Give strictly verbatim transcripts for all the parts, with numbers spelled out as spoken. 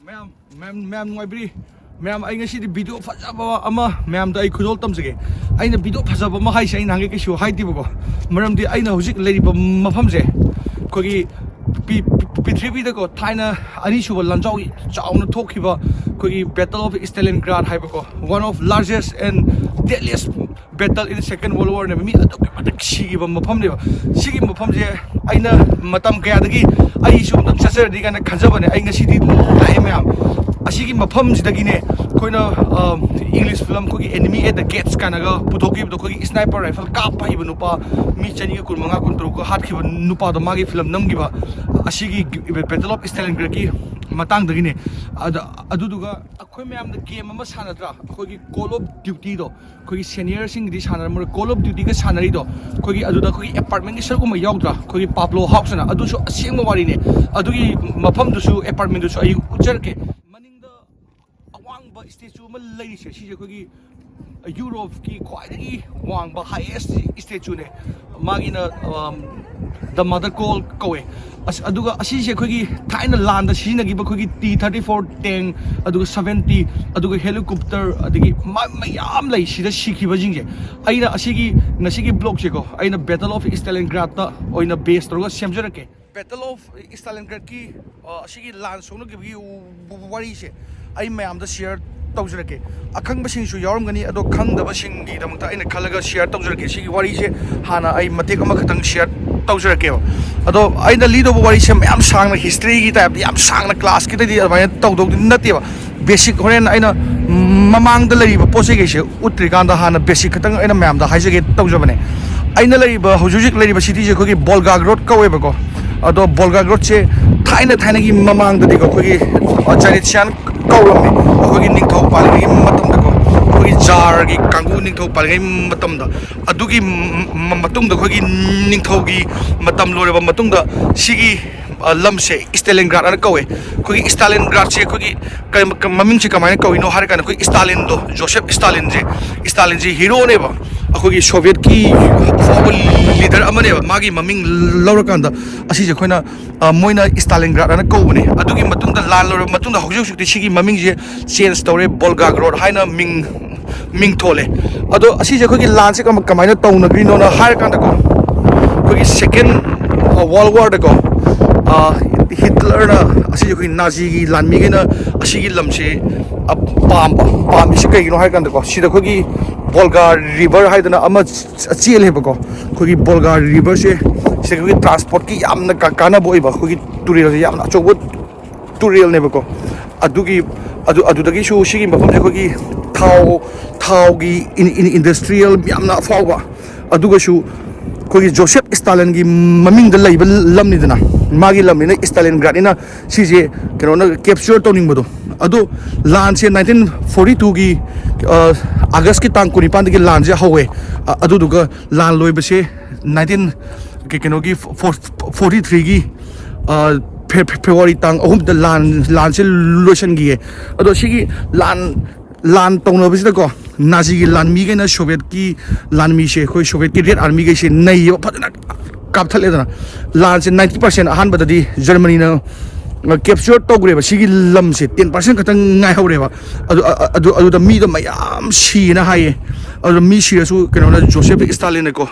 ꯃꯌꯥꯝ ꯃꯌꯥꯝ ꯃꯌꯥꯝ ꯅꯨꯡꯉꯥꯏꯕꯤꯔꯤ? ꯃꯌꯥꯝ, ꯑꯩ ꯉꯁꯤꯗꯤ ꯚꯤꯗꯤꯑꯣ ꯐꯖꯕ ꯑꯃ ꯃꯌꯥꯝꯗ ꯑꯩ ꯈꯨꯗꯣꯜ ꯇꯝꯖꯒꯦ꯫ ꯑꯩꯅ ꯚꯤꯗꯤꯑꯣ ꯐꯖꯕ ꯑꯃ ꯍꯥꯏꯁꯦ ꯑꯩ ꯅꯍꯥꯟꯒꯩ ꯀꯩꯁꯨ ꯍꯥꯏꯗꯦꯕꯀꯣ, ꯃꯔꯝꯗꯤ ꯑꯩꯅ ꯍꯧꯖꯤꯛ ꯂꯩꯔꯤꯕ ꯃꯐꯝꯁꯦ ꯑꯩꯈꯣꯏꯒꯤ ꯄꯤ- ꯄꯤ- ꯄ꯭ꯔꯤꯊꯤꯕꯤꯗꯀꯣ ꯊꯥꯏꯅ ꯑꯅꯤꯁꯨꯕ ꯂꯥꯟꯖꯥꯎ ꯆꯥꯎꯅ ꯊꯣꯛꯈꯤꯕ ꯑꯩꯈꯣꯏꯒꯤ Battle of Stalingrad ꯍꯥꯏꯕꯀꯣ, one of largest and deadliest battle in Second World War ꯅꯦꯕ꯫ ꯃꯤ ꯑꯗꯨꯛꯀꯤ ꯃꯇꯤꯛ ꯁꯤꯈꯤꯕ ꯃꯐꯝꯅꯦꯕ꯫ ꯁꯤꯒꯤ ꯃꯐꯝꯁꯦ ꯑꯩꯅ ꯃꯇꯝ ꯀꯌꯥꯗꯒꯤ ꯑꯩꯁꯨ ꯑꯝꯇꯪ ꯆꯠꯆꯔꯗꯤ ꯀꯥꯏꯅ ꯈꯟꯖꯕꯅꯦ꯫ ꯑꯩ ꯉꯁꯤꯗꯤ ꯂꯥꯛꯑꯦ ꯃꯌꯥꯝ꯫ ꯑꯁꯤꯒꯤ ꯃꯐꯝꯁꯤꯗꯒꯤꯅꯦ ꯑꯩꯈꯣꯏꯅ ꯏꯪꯂꯤꯁ ꯐꯤꯂꯝ ꯑꯩꯈꯣꯏꯒꯤ Enemy at the Gates ꯀꯥꯏꯅꯒ ꯄꯨꯊꯣꯛꯈꯤꯕꯗꯣ, ꯑꯩꯈꯣꯏꯒꯤ sniper rifle ꯀꯥꯞꯄ ꯍꯩꯕ ꯅꯨꯄꯥ, ꯃꯤ ꯆꯅꯤꯒ ꯀꯨꯟꯃꯉꯥ ꯀꯨꯟꯇꯔꯨꯛꯀ ꯍꯥꯠꯈꯤꯕ ꯅꯨꯄꯥꯗꯣ, ꯃꯥꯒꯤ ꯐꯤꯂꯝ ꯅꯝꯈꯤꯕ ꯑꯁꯤꯒꯤ Battle of Stalingradꯀꯤ ꯃꯇꯥꯡꯗꯒꯤꯅꯦ꯫ ꯑꯗ ꯑꯗꯨꯗꯨꯒ ꯑꯩꯈꯣꯏ ꯃꯌꯥꯝꯅ ꯒꯦꯝ ꯑꯃ ꯁꯥꯟꯅꯗ꯭ꯔꯥ, ꯑꯩꯈꯣꯏꯒꯤ Call of Dutyꯗꯣ, ꯑꯩꯈꯣꯏꯒꯤ ꯁꯦꯅꯤꯌꯔꯁꯤꯡꯒꯤꯗꯤ ꯁꯥꯟꯅꯔꯝꯃꯔꯣꯏ, Call of Dutyꯒ ꯁꯥꯟꯅꯔꯤꯗꯣ ꯑꯩꯈꯣꯏꯒꯤ ꯑꯗꯨꯗ ꯑꯩꯈꯣꯏꯒꯤ ꯑꯦꯄꯥꯔꯠꯃꯦꯟꯒꯤ ꯁꯔꯨꯛ ꯑꯃ ꯌꯥꯎꯗ꯭ꯔꯥ, ꯑꯩꯈꯣꯏꯒꯤ ꯄꯥꯕ꯭ꯂꯣ ꯍꯥꯎꯁꯅ, ꯑꯗꯨꯁꯨ ꯑꯁꯦꯡꯕ ꯋꯥꯔꯤꯅꯦ꯫ ꯑꯗꯨꯒꯤ ꯃꯐꯝꯗꯨꯁꯨ, ꯑꯦꯄꯥꯔꯠꯃꯦꯟꯗꯨꯁꯨ ꯑꯩ ꯎꯠꯆꯔꯛꯀꯦ꯫ ꯃꯅꯤꯡꯗ ꯑꯋꯥꯡꯕ ꯁ꯭ꯇꯦꯆꯨ ꯑꯃ ꯂꯩꯔꯤꯁꯦ, ꯁꯤꯁꯦ ꯑꯩꯈꯣꯏꯒꯤ ꯌꯨꯔꯣꯞꯀꯤ ꯈ꯭ꯋꯥꯏꯗꯒꯤ ꯋꯥꯡꯕ highest statueꯅꯦ꯫ ꯃꯥꯒꯤꯅ ꯗ ꯃꯥꯗꯔ ꯀꯣꯜ ꯀꯧꯋꯦ꯫ ꯑꯁ, ꯑꯗꯨꯒ ꯑꯁꯤꯁꯦ ꯑꯩꯈꯣꯏꯒꯤ ꯊꯥꯏꯅ ꯂꯥꯟꯗ ꯁꯤꯖꯤꯟꯅꯈꯤꯕ ꯑꯩꯈꯣꯏꯒꯤ T thirty four tank, ꯑꯗꯨꯒ seventy, ꯑꯗꯨꯒ helicopter, ꯑꯗꯒꯤ ꯃ- ꯃꯌꯥꯝ ꯂꯩ ꯁꯤꯗ ꯁꯤꯈꯤꯕꯁꯤꯡꯁꯦ꯫ ꯑꯩꯅ ꯑꯁꯤꯒꯤ ꯉꯁꯤꯒꯤ ꯕ꯭ꯂꯣꯛꯁꯦꯀꯣ, ꯑꯩꯅ Battle of Stalingradꯇ ꯑꯣꯏꯅ ꯕꯦꯁ ꯇꯧꯔꯒ ꯁꯦꯝꯖꯔꯛꯀꯦ꯫ Battle of Stalingradꯀꯤ ꯑ, ꯑꯁꯤꯒꯤ ꯂꯥꯟ ꯁꯣꯛꯅꯈꯤꯕꯒꯤ ꯋꯥꯔꯤꯁꯦ ꯑꯩ ꯃꯌꯥꯝꯗ ꯁꯤꯌꯔ ꯇꯧꯖꯔꯛꯀꯦ꯫ ꯑꯈꯪꯕꯁꯤꯡꯁꯨ ꯌꯥꯎꯔꯝꯒꯅꯤ, ꯑꯗꯣ ꯈꯪꯗꯕꯁꯤꯡꯒꯤꯗꯃꯛꯇ ꯑꯩꯅ ꯈꯜꯂꯒ ꯁꯤꯌꯔ ꯇꯧꯖꯔꯛꯀꯦ꯫ ꯁꯤꯒꯤ ꯋꯥꯔꯤꯁꯦ ꯍꯥꯟꯅ ꯑꯩ ꯃꯇꯦꯛ ꯑꯃꯈꯛꯇꯪ ꯁꯤꯌꯔ ꯇꯧꯖꯔꯛꯀꯦꯕ꯫ ꯑꯗꯣ ꯑꯩꯅ ꯂꯤꯗꯧꯕ ꯋꯥꯔꯤꯁꯦ ꯃꯌꯥꯝ ꯁꯥꯡꯅ historyꯒꯤ typeꯇ ꯌꯥꯝ ꯁꯥꯡꯅ classꯀꯤꯗꯗꯤ ꯑꯗꯨꯃꯥꯏꯅ ꯇꯧꯗꯧꯗꯤ ꯅꯠꯇꯦꯕ꯫ Basic ꯍꯣꯔꯦꯟ ꯑꯩꯅ ꯃꯃꯥꯡꯗ ꯂꯩꯔꯤꯕ ꯄꯣꯠ ꯆꯩꯈꯩꯁꯦ ꯎꯠꯇ꯭ꯔꯤꯀꯥꯟꯗ ꯍꯥꯟꯅ basic ꯈꯛꯇꯪ ꯑꯩꯅ ꯃꯌꯥꯝꯗ ꯍꯥꯏꯖꯒꯦ ꯇꯧꯖꯕꯅꯦ꯫ ꯑꯩꯅ ꯂꯩꯔꯤꯕ ꯍꯧꯖꯤꯛ ꯍꯧꯖꯤꯛ ꯂꯩꯔꯤꯕ cityꯁꯦ ꯑꯩꯈꯣꯏꯒꯤ Volgograd ꯀꯧꯋꯦꯕꯀꯣ꯫ ꯑꯗꯣ Volgogradꯁꯦ ꯊꯥꯏꯅ ꯊꯥꯏꯅꯒꯤ ꯃꯃꯥꯡꯗꯗꯤꯀꯣ ꯑꯩꯈꯣꯏꯒꯤ Tsaritsyan ꯀꯧꯔꯝꯃꯦ꯫ ꯑꯩꯈꯣꯏꯒꯤ ꯅꯤꯡꯊꯧ ꯄꯥꯜꯂꯤꯉꯩꯒꯤ ꯃꯇꯝꯗꯀꯣ, ꯑꯩꯈꯣꯏꯒꯤ ꯖꯥꯔꯒꯤ ꯀꯥꯡꯕꯨ ꯅꯤꯡꯊꯧ ꯄꯥꯜꯂꯤꯉꯩ ꯃꯇꯝꯗ, ꯑꯗꯨꯒꯤ ꯃ- ꯃ- ꯃꯇꯨꯡꯗ ꯑꯩꯈꯣꯏꯒꯤ ꯅꯤꯡꯊꯧꯒꯤ ꯃꯇꯝ ꯂꯣꯏꯔꯕ ꯃꯇꯨꯡꯗ ꯁꯤꯒꯤ ꯑ, ꯂꯝꯁꯦ Stalingrad ꯑꯅ ꯀꯧꯋꯦ꯫ ꯑꯩꯈꯣꯏꯒꯤ Stalingradꯁꯦ ꯑꯩꯈꯣꯏꯒꯤ ꯀ- ꯀ- ꯃꯃꯤꯡꯁꯦ ꯀꯃꯥꯏꯅ ꯀꯧꯏꯅꯣ ꯍꯥꯏꯔ ꯀꯥꯟꯗ, ꯑꯩꯈꯣꯏ ꯁ꯭ꯇꯥꯂꯤꯟꯗꯣ, ꯖꯣꯁꯦꯐ ꯁ꯭ꯇꯥꯂꯤꯟꯁꯦ, ꯁ꯭ꯇꯥꯂꯤꯟꯁꯦ heroꯅꯦꯕ꯫ ꯑꯩꯈꯣꯏꯒꯤ ꯁꯣꯚꯤꯌꯦꯠꯀꯤ ꯑꯐꯥꯎꯕ ꯂꯤꯗꯔ ꯑꯃꯅꯦꯕ꯫ ꯃꯥꯒꯤ ꯃꯃꯤꯡ ꯂꯧꯔꯀꯥꯟꯗ ꯑꯁꯤꯁꯦ ꯑꯩꯈꯣꯏꯅ, ꯑ, ꯃꯣꯏꯅ ꯁ꯭ꯇꯥꯂꯤꯟꯒ꯭ꯔꯥꯗ ꯍꯥꯏꯅ ꯀꯧꯕꯅꯦ꯫ ꯑꯗꯨꯒꯤ ꯃꯇꯨꯡꯗ, ꯂꯥꯟ ꯂꯣꯏꯔꯕ ꯃꯇꯨꯡꯗ, ꯍꯧꯖꯤꯛ ꯍꯧꯖꯤꯛꯇꯤ ꯁꯤꯒꯤ ꯃꯃꯤꯡꯁꯦ ꯆꯦꯟꯖ ꯇꯧꯔꯦ, ꯕꯣꯜꯒꯥꯒ꯭ꯔꯣꯗ ꯍꯥꯏꯅ ꯃꯤꯡ ꯃꯤꯡ ꯊꯣꯜꯂꯦ꯫ ꯑꯗꯣ ꯑꯁꯤꯁꯦ ꯑꯩꯈꯣꯏꯒꯤ ꯂꯥꯟꯁꯦ ꯀꯃ- ꯀꯃꯥꯏꯅ ꯇꯧꯅꯈ꯭ꯔꯤꯅꯣꯅ ꯍꯥꯏꯔꯀꯥꯟꯗꯀꯣ, ꯑꯩꯈꯣꯏꯒꯤ ꯁꯦꯀꯦꯟ ꯋꯥꯔꯜ ꯋꯥꯔꯗꯀꯣ, ꯍꯤꯠꯂꯔꯅ, ꯑꯁꯤꯁꯦ ꯑꯩꯈꯣꯏꯒꯤ ꯅꯥꯖꯤꯒꯤ ꯂꯥꯟꯃꯤꯈꯩꯅ ꯑꯁꯤꯒꯤ ꯂꯝꯁꯦ, ꯑ, ꯄꯥꯝꯕ ꯄꯥꯝꯃꯤꯁꯦ ꯀꯩꯒꯤꯅꯣ ꯍꯥꯏꯔꯀꯥꯟꯗꯀꯣ, ꯁꯤꯗ ꯑꯩꯈꯣꯏꯒꯤ ꯕꯣꯜꯒꯥ ꯔꯤꯚꯔ ꯍꯥꯏꯗꯅ ꯑꯃ ꯆꯦꯜꯂꯦꯕꯀꯣ꯫ ꯑꯩꯈꯣꯏꯒꯤ ꯕꯣꯜꯒꯥ ꯔꯤꯚꯔꯁꯦ ꯁꯤꯗ ꯑꯩꯈꯣꯏꯒꯤ ꯇ꯭ꯔꯥꯟꯁꯄꯣꯔꯠꯀꯤ ꯌꯥꯝꯅ ꯀꯥꯟꯅꯕ ꯑꯣꯏꯕ, ꯑꯩꯈꯣꯏꯒꯤ ꯇꯨꯔꯦꯜꯁꯦ ꯌꯥꯝꯅ ꯑꯆꯧꯕ ꯇꯨꯔꯦꯜꯅꯦꯕꯀꯣ꯫ ꯑꯗꯨꯒꯤ ꯑꯗꯨ ꯑꯗꯨꯗꯒꯤꯁꯨ ꯁꯤꯒꯤ ꯃꯐꯝꯁꯦ ꯑꯩꯈꯣꯏꯒꯤ ꯊꯥꯎ ꯊꯥꯎꯒꯤ ꯏꯟꯗꯁꯇ꯭ꯔꯤꯌꯦꯜ ꯌꯥꯝꯅ ꯑꯐꯥꯎꯕ, ꯑꯗꯨꯒꯁꯨ ꯑꯩꯈꯣꯏꯒꯤ ꯖꯣꯁꯦꯐ ꯁ꯭ꯇꯥꯂꯤꯟꯒꯤ ꯃꯃꯤꯡꯗ ꯂꯩꯕ ꯂꯝꯅꯤꯗꯅ, ꯃꯥꯒꯤ ꯂꯝꯅꯤꯅ, ꯁ꯭ꯇꯥꯂꯤꯟꯒ꯭ꯔꯥꯗꯅꯤꯅ, ꯁꯤꯁꯦ ꯀꯩꯅꯣꯅ ꯀꯦꯞꯆꯔ ꯇꯧꯅꯤꯡꯕꯗꯣ꯫ ꯑꯗꯣ ꯂꯥꯟꯁꯦ ꯅꯥꯏꯟꯇꯤꯟ ꯐꯣꯔꯇꯤ ꯇꯨꯒꯤ ꯑꯥꯒꯁꯀꯤ ꯇꯥꯡ ꯀꯨꯟꯅꯤꯄꯥꯟꯗꯒꯤ ꯂꯥꯟꯁꯦ ꯍꯧꯋꯦ꯫ ꯑꯗꯨꯗꯨꯒ ꯂꯥꯟ ꯂꯣꯏꯕꯁꯦ ꯅꯥꯏꯟꯇꯤꯟ ꯀꯩꯅꯣꯒꯤ ꯐꯣꯔꯇꯤ ꯊ꯭ꯔꯤꯒꯤ ꯐꯦꯕꯋꯥꯔꯤ ꯇꯥꯡ ꯑꯍꯨꯝꯗ ꯂꯥꯟ ꯂꯥꯟꯁꯦ ꯂꯣꯏꯁꯤꯟꯈꯤꯌꯦ꯫ ꯑꯗꯣ ꯁꯤꯒꯤ ꯂꯥꯟ ꯂꯥꯟ ꯇꯧꯅꯕꯁꯤꯗꯀꯣ, ꯅꯥꯖꯤꯒꯤ ꯂꯥꯟꯃꯤꯈꯩꯅ ꯁꯣꯚꯤꯌꯦꯠꯀꯤ ꯂꯥꯟꯃꯤꯁꯦ, ꯑꯩꯈꯣꯏ ꯁꯣꯚꯤꯌꯦꯠꯀꯤ ꯔꯦꯠ ꯑꯥꯔꯃꯤꯈꯩꯁꯦ ꯅꯩꯌꯦꯕ, ꯐꯖꯅ ꯀꯥꯞꯊꯠꯂꯦꯗꯅ꯫ ꯂꯥꯟꯁꯦ ꯅꯥꯏꯟꯇꯤ ꯄꯥꯔꯁꯦꯟ ꯑꯍꯥꯟꯕꯗꯗꯤ ꯖꯔꯃꯅꯤꯅ ꯀꯦꯞꯆꯔ ꯇꯧꯈ꯭ꯔꯦꯕ꯫ ꯁꯤꯒꯤ ꯂꯝꯁꯦ ꯇꯦꯟ ꯄꯥꯔꯁꯦꯟ ꯈꯛꯇꯪ ꯉꯥꯏꯍꯧꯔꯦꯕ꯫ ꯑꯗꯨ ꯑꯗꯨ ꯑꯗꯨꯗ ꯃꯤꯗꯣ ꯃꯌꯥꯝ ꯁꯤꯌꯦꯅ ꯍꯥꯏꯌꯦ꯫ ꯑꯗꯨꯗ ꯃꯤ ꯁꯤꯔꯁꯨ ꯀꯩꯅꯣꯅ, ꯖꯣꯁꯦꯐ ꯁ꯭ꯇꯥꯂꯤꯟꯅꯀꯣ,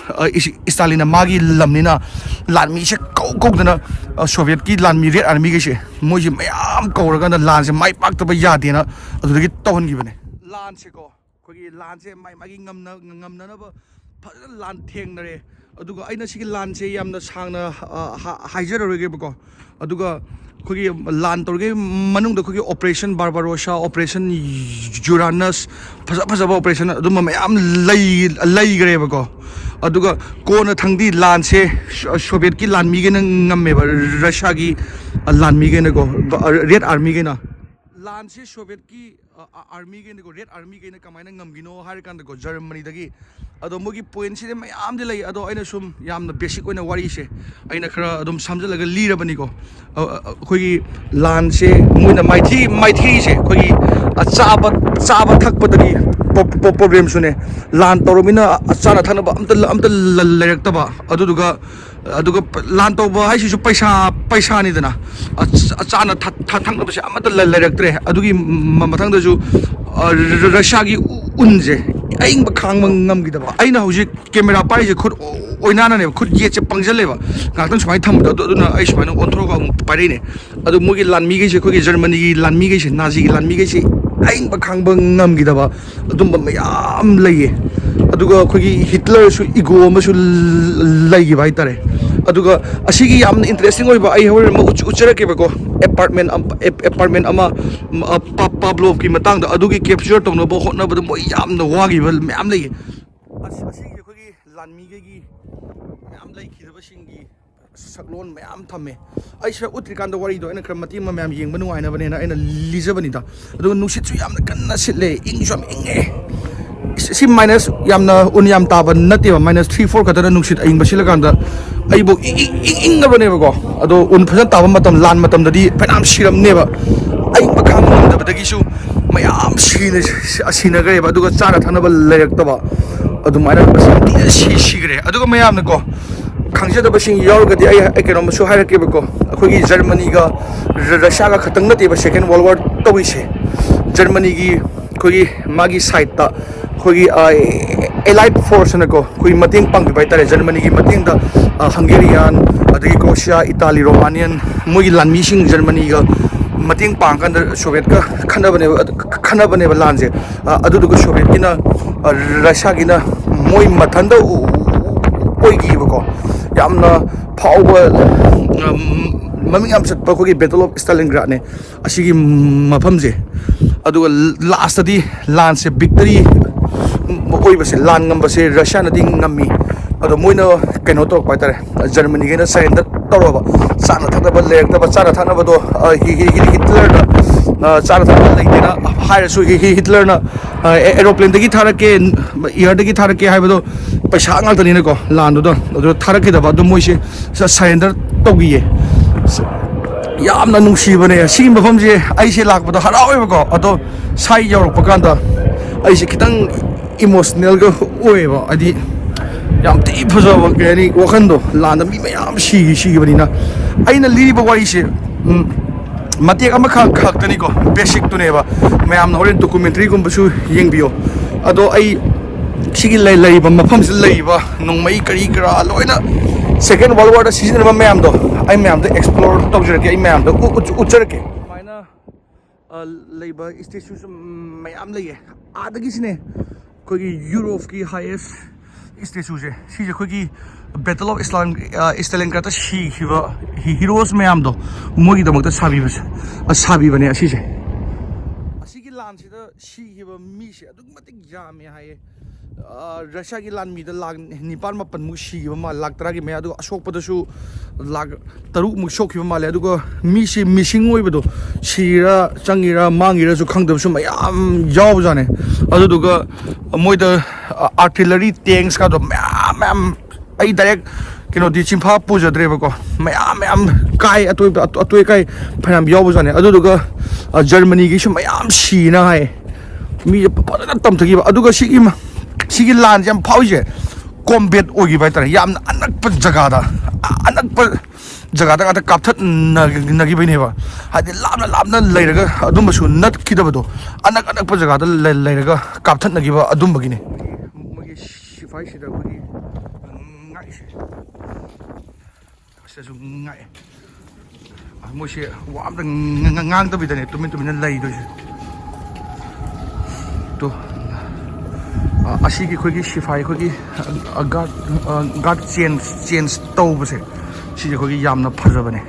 ꯁ꯭ꯇꯥꯂꯤꯟꯅ ꯃꯥꯒꯤ ꯂꯝꯅꯤꯅ ꯂꯥꯟꯃꯤꯁꯦ ꯀꯧ ꯀꯧꯗꯅ, ꯁꯣꯚꯤꯌꯦꯠꯀꯤ ꯂꯥꯟꯃꯤ, ꯔꯦꯠ ꯑꯥꯔꯃꯤꯈꯩꯁꯦ, ꯃꯣꯏꯁꯦ ꯃꯌꯥꯝ ꯀꯧꯔꯀꯥꯟꯗ ꯂꯥꯟꯁꯦ ꯃꯥꯏ ꯄꯥꯛꯇꯕ ꯌꯥꯗꯦꯅ ꯑꯗꯨꯗꯒꯤ ꯇꯧꯍꯟꯈꯤꯕꯅꯦ꯫ ꯂꯥꯟꯁꯦꯀꯣ, ꯑꯩꯈꯣꯏꯒꯤ ꯂꯥꯟꯁꯦ ꯃꯥꯏ ꯃꯥꯒꯤ ꯉꯝꯅ ꯉꯝꯅꯅꯕ ꯐꯖꯅ ꯂꯥꯟ ꯊꯦꯡꯅꯔꯦ꯫ ꯑꯗꯨꯒ ꯑꯩꯅ ꯁꯤꯒꯤ ꯂꯥꯟꯁꯦ ꯌꯥꯝꯅ ꯁꯥꯡꯅ ꯍꯥꯏꯖꯔꯔꯣꯏꯒꯦꯕꯀꯣ꯫ ꯑꯗꯨꯒ ꯑꯩꯈꯣꯏꯒꯤ ꯂꯥꯟ ꯇꯧꯔꯤꯉꯩ ꯃꯅꯨꯡꯗ ꯑꯩꯈꯣꯏꯒꯤ ꯑꯣꯄꯔꯦꯁꯟ ꯕꯥꯔꯕꯥꯔꯣꯁꯥ, ꯑꯣꯄꯔꯦꯁꯟ ꯌꯨꯔꯥꯅꯁ, ꯐꯖ ꯐꯖꯕ ꯑꯣꯄꯔꯦꯁꯟ ꯑꯗꯨꯝꯕ ꯃꯌꯥꯝ ꯂꯩꯈ꯭ꯔꯦꯕꯀꯣ꯫ ꯑꯗꯨꯒ ꯀꯣꯟꯅ ꯊꯪꯗꯤ ꯂꯥꯟꯁꯦ ꯁꯣꯚꯤꯌꯦꯠꯀꯤ ꯂꯥꯟꯃꯤꯈꯩꯅ ꯉꯝꯃꯦꯕ, ꯔꯁꯤꯌꯥꯒꯤ ꯂꯥꯟꯃꯤꯈꯩꯅꯀꯣ, ꯔꯦꯠ ꯑꯥꯔꯃꯤꯈꯩꯅ꯫ ꯂꯥꯟꯁꯦ ꯁꯣꯚꯤꯌꯦꯠꯀꯤ ꯑꯥꯔꯃꯤꯈꯩꯅꯀꯣ, ꯔꯦꯠ ꯑꯥꯔꯃꯤꯈꯩꯅ ꯀꯃꯥꯏꯅ ꯉꯝꯈꯤꯅꯣ ꯍꯥꯏꯔꯀꯥꯟꯗꯀꯣ, ꯖꯔꯃꯅꯤꯗꯒꯤ꯫ ꯑꯗꯣ ꯃꯣꯏꯒꯤ ꯄꯣꯏꯟꯁꯤꯗꯤ ꯃꯌꯥꯝꯗꯤ ꯂꯩ, ꯑꯗꯣ ꯑꯩꯅ ꯁꯨꯝ ꯌꯥꯝꯅ ꯕꯦꯁꯤꯛ ꯑꯣꯏꯅ ꯋꯥꯔꯤꯁꯦ ꯑꯩꯅ ꯈꯔ ꯑꯗꯨꯝ ꯁꯝꯖꯜꯂꯒ ꯂꯤꯔꯕꯅꯤꯀꯣ꯫ ꯑꯩꯈꯣꯏꯒꯤ ꯂꯥꯟꯁꯦ ꯃꯣꯏꯅ ꯃꯥꯏꯊꯤ ꯃꯥꯏꯊꯤꯁꯦ ꯑꯩꯈꯣꯏꯒꯤ ꯆꯥꯕ ꯆꯥꯕ ꯊꯛꯄꯗꯒꯤ ꯄ꯭ꯔꯣꯕ꯭ꯂꯦꯝꯁꯨꯅꯦ꯫ ꯂꯥꯟ ꯇꯧꯔꯃꯤꯅ ꯆꯥꯅ ꯊꯛꯅꯕ ꯑꯝꯇ ꯑꯝꯇ ꯂꯩꯔꯛꯇꯕ꯫ ꯑꯗꯨꯗꯨꯒ ꯑꯗꯨꯒ ꯂꯥꯟ ꯇꯧꯕ ꯍꯥꯏꯁꯤꯁꯨ ꯄꯩꯁꯥ, ꯄꯩꯁꯥꯅꯤꯗꯅ꯫ ꯆꯥꯅ ꯊꯛꯅꯕꯁꯦ ꯑꯃꯠꯇ ꯂꯩꯔꯛꯇ꯭ꯔꯦ꯫ ꯑꯗꯨꯒꯤ ꯃꯊꯪꯗꯁꯨ ꯔꯁꯤꯌꯥꯒꯤ ꯎꯟꯁꯦ ꯑꯏꯪꯕ ꯈꯥꯡꯕ ꯉꯝꯈꯤꯗꯕ꯫ ꯑꯩꯅ ꯍꯧꯖꯤꯛ ꯀꯦꯃꯦꯔꯥ ꯄꯥꯏꯔꯤꯁꯦ ꯈꯨꯠ ꯑꯣꯏꯅꯥꯅꯅꯦꯕ, ꯈꯨꯠ ꯌꯦꯠꯁꯦ ꯄꯪꯁꯤꯜꯂꯦꯕ꯫ ꯉꯥꯏꯍꯥꯛꯇꯪ ꯁꯨꯃꯥꯏꯅ ꯊꯝꯕꯗꯣ ꯑꯗꯨ ꯑꯗꯨꯅ ꯑꯩ ꯁꯨꯃꯥꯏꯅ ꯑꯣꯟꯊꯣꯔꯛꯑꯒ ꯑꯃꯨꯛ ꯄꯥꯏꯔꯛꯏꯅꯦ꯫ ꯑꯗꯨ ꯃꯣꯏꯒꯤ ꯂꯥꯟꯃꯤꯈꯩꯁꯦ, ꯑꯩꯈꯣꯏꯒꯤ ꯖꯔꯃꯅꯤꯒꯤ ꯂꯥꯟꯃꯤꯈꯩꯁꯦ, ꯅꯥꯖꯤꯒꯤ ꯂꯥꯟꯃꯤꯈꯩꯁꯦ ꯑꯏꯪꯕ ꯈꯥꯡꯕ ꯉꯝꯈꯤꯗꯕ ꯑꯗꯨꯝꯕ ꯃꯌꯥꯝ ꯂꯩꯌꯦ꯫ ꯑꯗꯨꯒ ꯑꯩꯈꯣꯏꯒꯤ ꯍꯤꯠꯂꯔꯁꯨ ꯏꯒꯣ ꯑꯃꯁꯨ ꯂꯩꯈꯤꯕ ꯍꯥꯏꯇꯥꯔꯦ꯫ ꯑꯗꯨꯒ ꯑꯁꯤꯒꯤ ꯌꯥꯝꯅ ꯏꯟꯇꯔꯦꯁꯇꯤꯡ ꯑꯣꯏꯕ ꯑꯩ ꯍꯣꯔꯦꯟ ꯑꯃꯨꯛ ꯎꯠꯆꯔꯛꯀꯦꯕꯀꯣ꯫ ꯑꯦꯄꯥꯔꯠꯃꯦꯟ ꯑꯦꯄꯥꯔꯠꯃꯦꯟ ꯑꯃ ꯄꯥꯕ꯭ꯂꯣꯞꯀꯤ ꯃꯇꯥꯡꯗ, ꯑꯗꯨꯒꯤ ꯀꯦꯞꯆꯔ ꯇꯧꯅꯕ ꯍꯣꯠꯅꯕꯗ ꯃꯣꯏ ꯌꯥꯝꯅ ꯋꯥꯈꯤꯕ ꯃꯌꯥꯝ ꯂꯩꯌꯦ꯫ ꯑꯁꯤꯒꯤ ꯑꯩꯈꯣꯏꯒꯤ ꯂꯥꯟꯃꯤꯈꯩꯒꯤ ꯃꯌꯥꯝ ꯂꯩꯈꯤꯗꯕꯁꯤꯡꯒꯤ ꯁꯛꯂꯣꯟ ꯃꯌꯥꯝ ꯊꯝꯃꯦ꯫ ꯑꯩ ꯁꯤꯗ ꯎꯠꯇ꯭ꯔꯤꯀꯥꯟꯗ ꯋꯥꯔꯤꯗꯣ ꯑꯩꯅ ꯈꯔ ꯃꯇꯦꯛ ꯑꯃ ꯃꯌꯥꯝ ꯌꯦꯡꯕ ꯅꯨꯡꯉꯥꯏꯅꯕꯅꯦꯅ ꯑꯩꯅ ꯂꯤꯖꯕꯅꯤꯗ꯫ ꯑꯗꯨꯒ ꯅꯨꯡꯁꯤꯠꯁꯨ ꯌꯥꯝꯅ ꯀꯟꯅ ꯁꯤꯠꯂꯦ, ꯏꯪꯁꯨ ꯌꯥꯝ ꯏꯪꯉꯦ꯫ ꯁꯤ ꯃꯥꯏꯅꯁ ꯌꯥꯝꯅ ꯎꯟ ꯌꯥꯝ ꯇꯥꯕ ꯅꯠꯇꯦꯕ, ꯃꯥꯏꯅꯁ ꯊ꯭ꯔꯤ ꯐꯣꯔ ꯈꯛꯇꯅ ꯅꯨꯡꯁꯤꯠ ꯑꯏꯪꯕ ꯁꯤꯜꯂꯀꯥꯟꯗ ꯑꯩꯕꯨ ꯏꯪ ꯏꯪ ꯏꯪ ꯏꯪꯉꯕꯅꯦꯕꯀꯣ꯫ ꯑꯗꯣ ꯎꯟ ꯐꯖꯅ ꯇꯥꯕ ꯃꯇꯝ, ꯂꯥꯟ ꯃꯇꯝꯗꯗꯤ ꯐꯅꯌꯥꯝ ꯁꯤꯔꯝꯅꯦꯕ꯫ ꯑꯏꯪꯕ ꯈꯥꯡꯕ ꯉꯝꯗꯕꯗꯒꯤꯁꯨ ꯃꯌꯥꯝ ꯁꯤꯅ ꯁꯤꯅꯈ꯭ꯔꯦꯕ꯫ ꯑꯗꯨꯒ ꯆꯥꯅ ꯊꯛꯅꯕ ꯂꯩꯔꯛꯇꯕ, ꯑꯗꯨꯃꯥꯏꯅ ꯃꯁꯤ ꯌꯥꯝ ꯊꯤꯅ ꯁꯤ ꯁꯤꯈ꯭ꯔꯦ꯫ ꯑꯗꯨꯒ ꯃꯌꯥꯝꯅꯀꯣ ꯈꯪꯖꯗꯕꯁꯤꯡ ꯌꯥꯎꯔꯒꯗꯤ ꯑꯩ ꯑꯩ ꯀꯩꯅꯣꯝꯃꯁꯨ ꯍꯥꯏꯔꯛꯀꯦꯕꯀꯣ꯫ ꯑꯩꯈꯣꯏꯒꯤ ꯖꯔꯃꯅꯤꯒ ꯔ- ꯔꯁꯤꯌꯥꯒ ꯈꯛꯇꯪ ꯅꯠꯇꯦꯕ ꯁꯦꯀꯦꯟ ꯋꯥꯔꯜ ꯋꯥꯔ ꯇꯧꯔꯤꯁꯦ꯫ ꯖꯔꯃꯅꯤꯒꯤ ꯑꯩꯈꯣꯏꯒꯤ ꯃꯥꯒꯤ ꯁꯥꯏꯠꯇ ꯑꯩꯈꯣꯏꯒꯤ ꯑꯦꯂꯥꯏꯠ ꯐꯣꯔꯁꯅꯀꯣ ꯑꯩꯈꯣꯏ ꯃꯇꯦꯡ ꯄꯥꯡꯕꯤꯕ ꯍꯥꯏꯇꯥꯔꯦ꯫ ꯖꯔꯃꯅꯤꯒꯤ ꯃꯇꯦꯡꯗ ꯍꯪꯒꯦꯔꯤꯌꯥꯟ, ꯑꯗꯒꯤ ꯀ꯭ꯔꯣꯁꯤꯌꯥ, ꯏꯇꯥꯂꯤ, ꯔꯣꯃꯥꯅꯤꯌꯟ, ꯃꯣꯏꯒꯤ ꯂꯥꯟꯃꯤꯁꯤꯡ ꯖꯔꯃꯅꯤꯒ ꯃꯇꯦꯡ ꯄꯥꯡꯉꯀꯥꯟꯗ ꯁꯣꯚꯤꯌꯦꯠꯀ ꯈꯠꯅꯕꯅꯦꯕ꯫ ꯈꯠꯅꯕꯅꯦꯕ ꯂꯥꯟꯁꯦ꯫ ꯑꯗꯨꯗꯨꯒ ꯁꯣꯚꯤꯌꯦꯠꯀꯤꯅ ꯔꯁꯤꯌꯥꯒꯤꯅ ꯃꯣꯏ ꯃꯊꯟꯇ ꯑꯣꯏꯈꯤꯕꯀꯣ꯫ ꯌꯥꯝꯅ ꯐꯥꯎꯕ, ꯃꯃꯤꯡ ꯌꯥꯝ ꯆꯠꯄ ꯑꯩꯈꯣꯏꯒꯤ ꯕꯦꯇꯜ ꯑꯣꯐ ꯁ꯭ꯇꯥꯂꯤꯟꯒ꯭ꯔꯥꯗꯅꯦ ꯑꯁꯤꯒꯤ ꯃꯐꯝꯁꯦ꯫ ꯑꯗꯨꯒ ꯂꯥꯁꯇꯗꯤ ꯂꯥꯟꯁꯦ ꯕꯤꯛꯇꯔꯤ ꯑꯣꯏꯕꯁꯦ, ꯂꯥꯟ ꯉꯝꯕꯁꯦ ꯔꯁꯤꯌꯥꯅꯗꯤ ꯉꯝꯃꯤ꯫ ꯑꯗꯣ ꯃꯣꯏꯅ ꯀꯩꯅꯣ ꯇꯧꯔꯛꯄ ꯍꯥꯏꯇꯥꯔꯦ, ꯖꯔꯃꯅꯤꯒꯩꯅ ꯁꯔꯦꯟꯗꯔ ꯇꯧꯔꯕ꯫ ꯆꯥꯅ ꯊꯛꯅꯕ ꯂꯩꯔꯛꯇꯕ, ꯆꯥꯅ ꯊꯛꯅꯕꯗꯣ ꯍꯤꯠꯂꯔꯗ ꯆꯥꯅ ꯊꯛꯅꯕ ꯂꯩꯇꯦꯅ ꯍꯥꯏꯔꯁꯨ ꯍꯤꯠꯂꯔꯅ ꯑꯦꯔꯣꯄ꯭ꯂꯦꯟꯗꯒꯤ ꯊꯥꯔꯛꯀꯦ, ꯏꯌꯔꯗꯒꯤ ꯊꯥꯔꯛꯀꯦ ꯍꯥꯏꯕꯗꯣ ꯄꯩꯁꯥ ꯉꯥꯛꯇꯅꯤꯅꯀꯣ ꯂꯥꯟꯗꯨꯗ꯫ ꯑꯗꯨꯗ ꯊꯥꯔꯛꯈꯤꯗꯕ ꯑꯗꯨ ꯃꯣꯏꯁꯦ ꯁꯔꯦꯟꯗꯔ ꯇꯧꯈꯤꯌꯦ꯫ ꯌꯥꯝꯅ ꯅꯨꯡꯁꯤꯕꯅꯦ ꯁꯤꯒꯤ ꯃꯐꯝꯁꯦ꯫ ꯑꯩꯁꯦ ꯂꯥꯛꯄꯗ ꯍꯔꯥꯎꯋꯦꯕꯀꯣ꯫ ꯑꯗꯣ ꯁꯥꯏ ꯌꯧꯔꯛꯄ ꯀꯥꯟꯗ ꯑꯩꯁꯦ ꯈꯤꯇꯪ ꯏꯃꯣꯁꯅꯦꯜꯒ ꯑꯣꯏꯌꯦꯕ, ꯍꯥꯏꯗꯤ ꯌꯥꯝ ꯊꯤ ꯐꯖꯕ, ꯀꯩ ꯍꯥꯏꯅꯤ, ꯋꯥꯈꯟꯗꯣ꯫ ꯂꯥꯟꯗ ꯃꯤ ꯃꯌꯥꯝ ꯁꯤꯈꯤ ꯁꯤꯈꯤꯕꯅꯤꯅ꯫ ꯑꯩꯅ ꯂꯤꯔꯤꯕ ꯋꯥꯔꯤꯁꯦ, ꯎꯝ, ꯃꯇꯦꯛ ꯑꯃꯈꯛ ꯈꯛꯇꯅꯤꯀꯣ, ꯕꯦꯁꯤꯛꯇꯨꯅꯦꯕ꯫ ꯃꯌꯥꯝꯅ ꯍꯣꯔꯦꯟ ꯗꯣꯀꯨꯃꯦꯟꯇ꯭ꯔꯤꯒꯨꯝꯕꯁꯨ ꯌꯦꯡꯕꯤꯌꯣ꯫ ꯑꯗꯣ ꯑꯩ ꯁꯤꯒꯤ ꯂꯩ-, ꯂꯩꯔꯤꯕ ꯃꯐꯝꯁꯤꯗ ꯂꯩꯔꯤꯕ ꯅꯣꯡꯃꯩ ꯀꯔꯤ ꯀꯔꯥ ꯂꯣꯏꯅ, ꯁꯦꯀꯦꯟ ꯋꯥꯔꯜ ꯋꯥꯔꯗ ꯁꯤꯖꯤꯟꯅꯕ ꯃꯌꯥꯝꯗꯣ, ꯑꯩ ꯃꯌꯥꯝꯗ ꯑꯦꯛꯁꯄ꯭ꯂꯣꯔ ꯇꯧꯖꯔꯛꯀꯦ, ꯑꯩ ꯃꯌꯥꯝꯗ ꯎ-, ꯎꯠ-, ꯎꯠꯆꯔꯛꯀꯦ꯫ ꯁꯨꯃꯥꯏꯅ, ꯑ, ꯂꯩꯕ ꯏꯁꯇꯦꯆꯨꯁꯨ ꯃꯌꯥꯝ ꯂꯩꯌꯦ꯫ ꯑꯥꯗꯒꯤꯁꯤꯅꯦ ꯑꯩꯈꯣꯏꯒꯤ ꯌꯨꯔꯣꯞꯀꯤ ꯍꯥꯏꯌꯦꯁ ꯏꯁꯇꯦꯆꯨꯁꯦ, ꯁꯤꯁꯦ ꯑꯩꯈꯣꯏꯒꯤ Battle of Stalingrad, ꯑ, Stalingrad ꯁꯤꯈꯤꯕ ꯍꯤ-, ꯍꯤꯔꯣꯁ ꯃꯌꯥꯝꯗꯣ, ꯃꯣꯏꯒꯤꯗꯃꯛꯇ ꯁꯥꯕꯤꯕꯁꯦ, ꯑ, ꯁꯥꯕꯤꯕꯅꯦ ꯑꯁꯤꯁꯦ꯫ ꯑꯁꯤꯒꯤ ꯂꯥꯟꯁꯤꯗ ꯁꯤꯈꯤꯕ ꯃꯤꯁꯦ ꯑꯗꯨꯛꯀꯤ ꯃꯇꯤꯛ ꯌꯥꯝꯃꯦ ꯍꯥꯏꯌꯦ꯫ ꯑ, ꯔꯁꯤꯌꯥꯒꯤ ꯂꯥꯟꯃꯤꯗ ꯂꯥꯛ ꯅꯤꯄꯥꯟ ꯃꯥꯄꯟꯃꯨꯛ ꯁꯤꯈꯤꯕ ꯃꯥꯜꯂꯦ, ꯂꯥꯛ ꯇꯔꯥꯒꯤ ꯃꯌꯥ, ꯑꯗꯨꯒ ꯑꯁꯣꯛꯄꯗꯁꯨ ꯂꯥꯛ ꯇꯔꯨꯛꯃꯨꯛ ꯁꯣꯛꯈꯤꯕ ꯃꯥꯜꯂꯦ꯫ ꯑꯗꯨꯒ ꯃꯤꯁꯤ ꯃꯤꯁꯤꯡ ꯑꯣꯏꯕꯗꯣ, ꯁꯤꯔ ꯆꯪꯉꯤꯔ ꯃꯥꯡꯉꯤꯔꯁꯨ ꯈꯪꯗꯕꯁꯨ ꯃꯌꯥꯝ ꯌꯥꯎꯕꯖꯥꯠꯅꯦ꯫ ꯑꯗꯨꯗꯨꯒ ꯃꯣꯏꯗ ꯑꯥꯔꯇꯤꯂꯔꯤ ꯇꯦꯡꯁꯀꯗꯣ ꯃꯌꯥꯝ ꯃꯌꯥꯝ, ꯑꯩ ꯗꯥꯏꯔꯦꯛ ꯀꯩꯅꯣꯗꯤ ꯆꯤꯟꯐꯥ ꯄꯨꯖꯗ꯭ꯔꯦꯕꯀꯣ, ꯃꯌꯥꯝ ꯃꯌꯥꯝ ꯀꯥꯏ, ꯑꯇꯣꯏꯕ ꯑꯇꯣꯏ ꯑꯀꯥꯏ ꯐꯅꯌꯥꯝ ꯌꯥꯎꯕꯖꯥꯠꯅꯦ꯫ ꯑꯗꯨꯗꯨꯒ, ꯑ, ꯖꯔꯃꯅꯤꯒꯤꯁꯨ ꯃꯌꯥꯝ ꯁꯤꯅ ꯍꯥꯏ, ꯃꯤꯁꯦ ꯐꯖꯅ ꯇꯝꯊꯈꯤꯕ꯫ ꯑꯗꯨꯒ ꯁꯤꯒꯤ ꯃ-, ꯁꯤꯒꯤ ꯂꯥꯟꯁꯦ ꯌꯥꯝ ꯐꯥꯎꯔꯤꯁꯦ ꯀꯣꯝꯕꯦꯠ ꯑꯣꯏꯈꯤꯕ ꯍꯥꯏꯇꯥꯔꯦ꯫ ꯌꯥꯝꯅ ꯑꯅꯛꯄ ꯖꯒꯥꯗ, ꯑ-, ꯑꯅꯛꯄ ꯖꯒꯥꯗ ꯉꯥꯛꯇ ꯀꯥꯞꯊꯠꯅꯈꯤꯕꯩꯅꯦꯕ꯫ ꯍꯥꯏꯗꯤ ꯂꯥꯞꯅ ꯂꯥꯞꯅ ꯂꯩꯔꯒ ꯑꯗꯨꯝꯕꯁꯨ ꯅꯠꯈꯤꯗꯕꯗꯣ, ꯑꯅꯛ ꯑꯅꯛꯄ ꯖꯒꯥꯗ ꯂꯩ-, ꯂꯩꯔꯒ ꯀꯥꯞꯊꯠꯅꯈꯤꯕ ꯑꯗꯨꯝꯕꯒꯤꯅꯦ꯫ ꯃꯣꯏꯒꯤ ꯁꯤꯐꯥꯏꯁꯤꯗ ꯑꯩꯈꯣꯏꯒꯤ ꯉꯥꯛꯏꯁꯦ꯫ ꯑꯁꯤꯗꯁꯨ ꯉꯥꯛꯑꯦ꯫ ꯃꯣꯏꯁꯦ ꯋꯥ ꯑꯝꯇ ꯉ-, ꯉ-, ꯉꯥꯡꯗꯕꯤꯗꯅꯦ ꯇꯨꯃꯤꯟ ꯇꯨꯃꯤꯟꯅ ꯂꯩꯗꯣꯏꯁꯦ꯫ ꯇꯣ, ꯑ, ꯑꯁꯤꯒꯤ ꯑꯩꯈꯣꯏꯒꯤ ꯁꯤꯐꯥꯏ ꯑꯩꯈꯣꯏꯒꯤ, ꯑ, ꯒꯥꯔꯗ, ꯑ, ꯒꯥꯔꯗ ꯆꯦꯟꯖ, ꯆꯦꯟꯖ ꯇꯧꯕꯁꯦ, ꯁꯤꯁꯦ ꯑꯩꯈꯣꯏꯒꯤ ꯌꯥꯝꯅ ꯐꯖꯕꯅꯦ꯫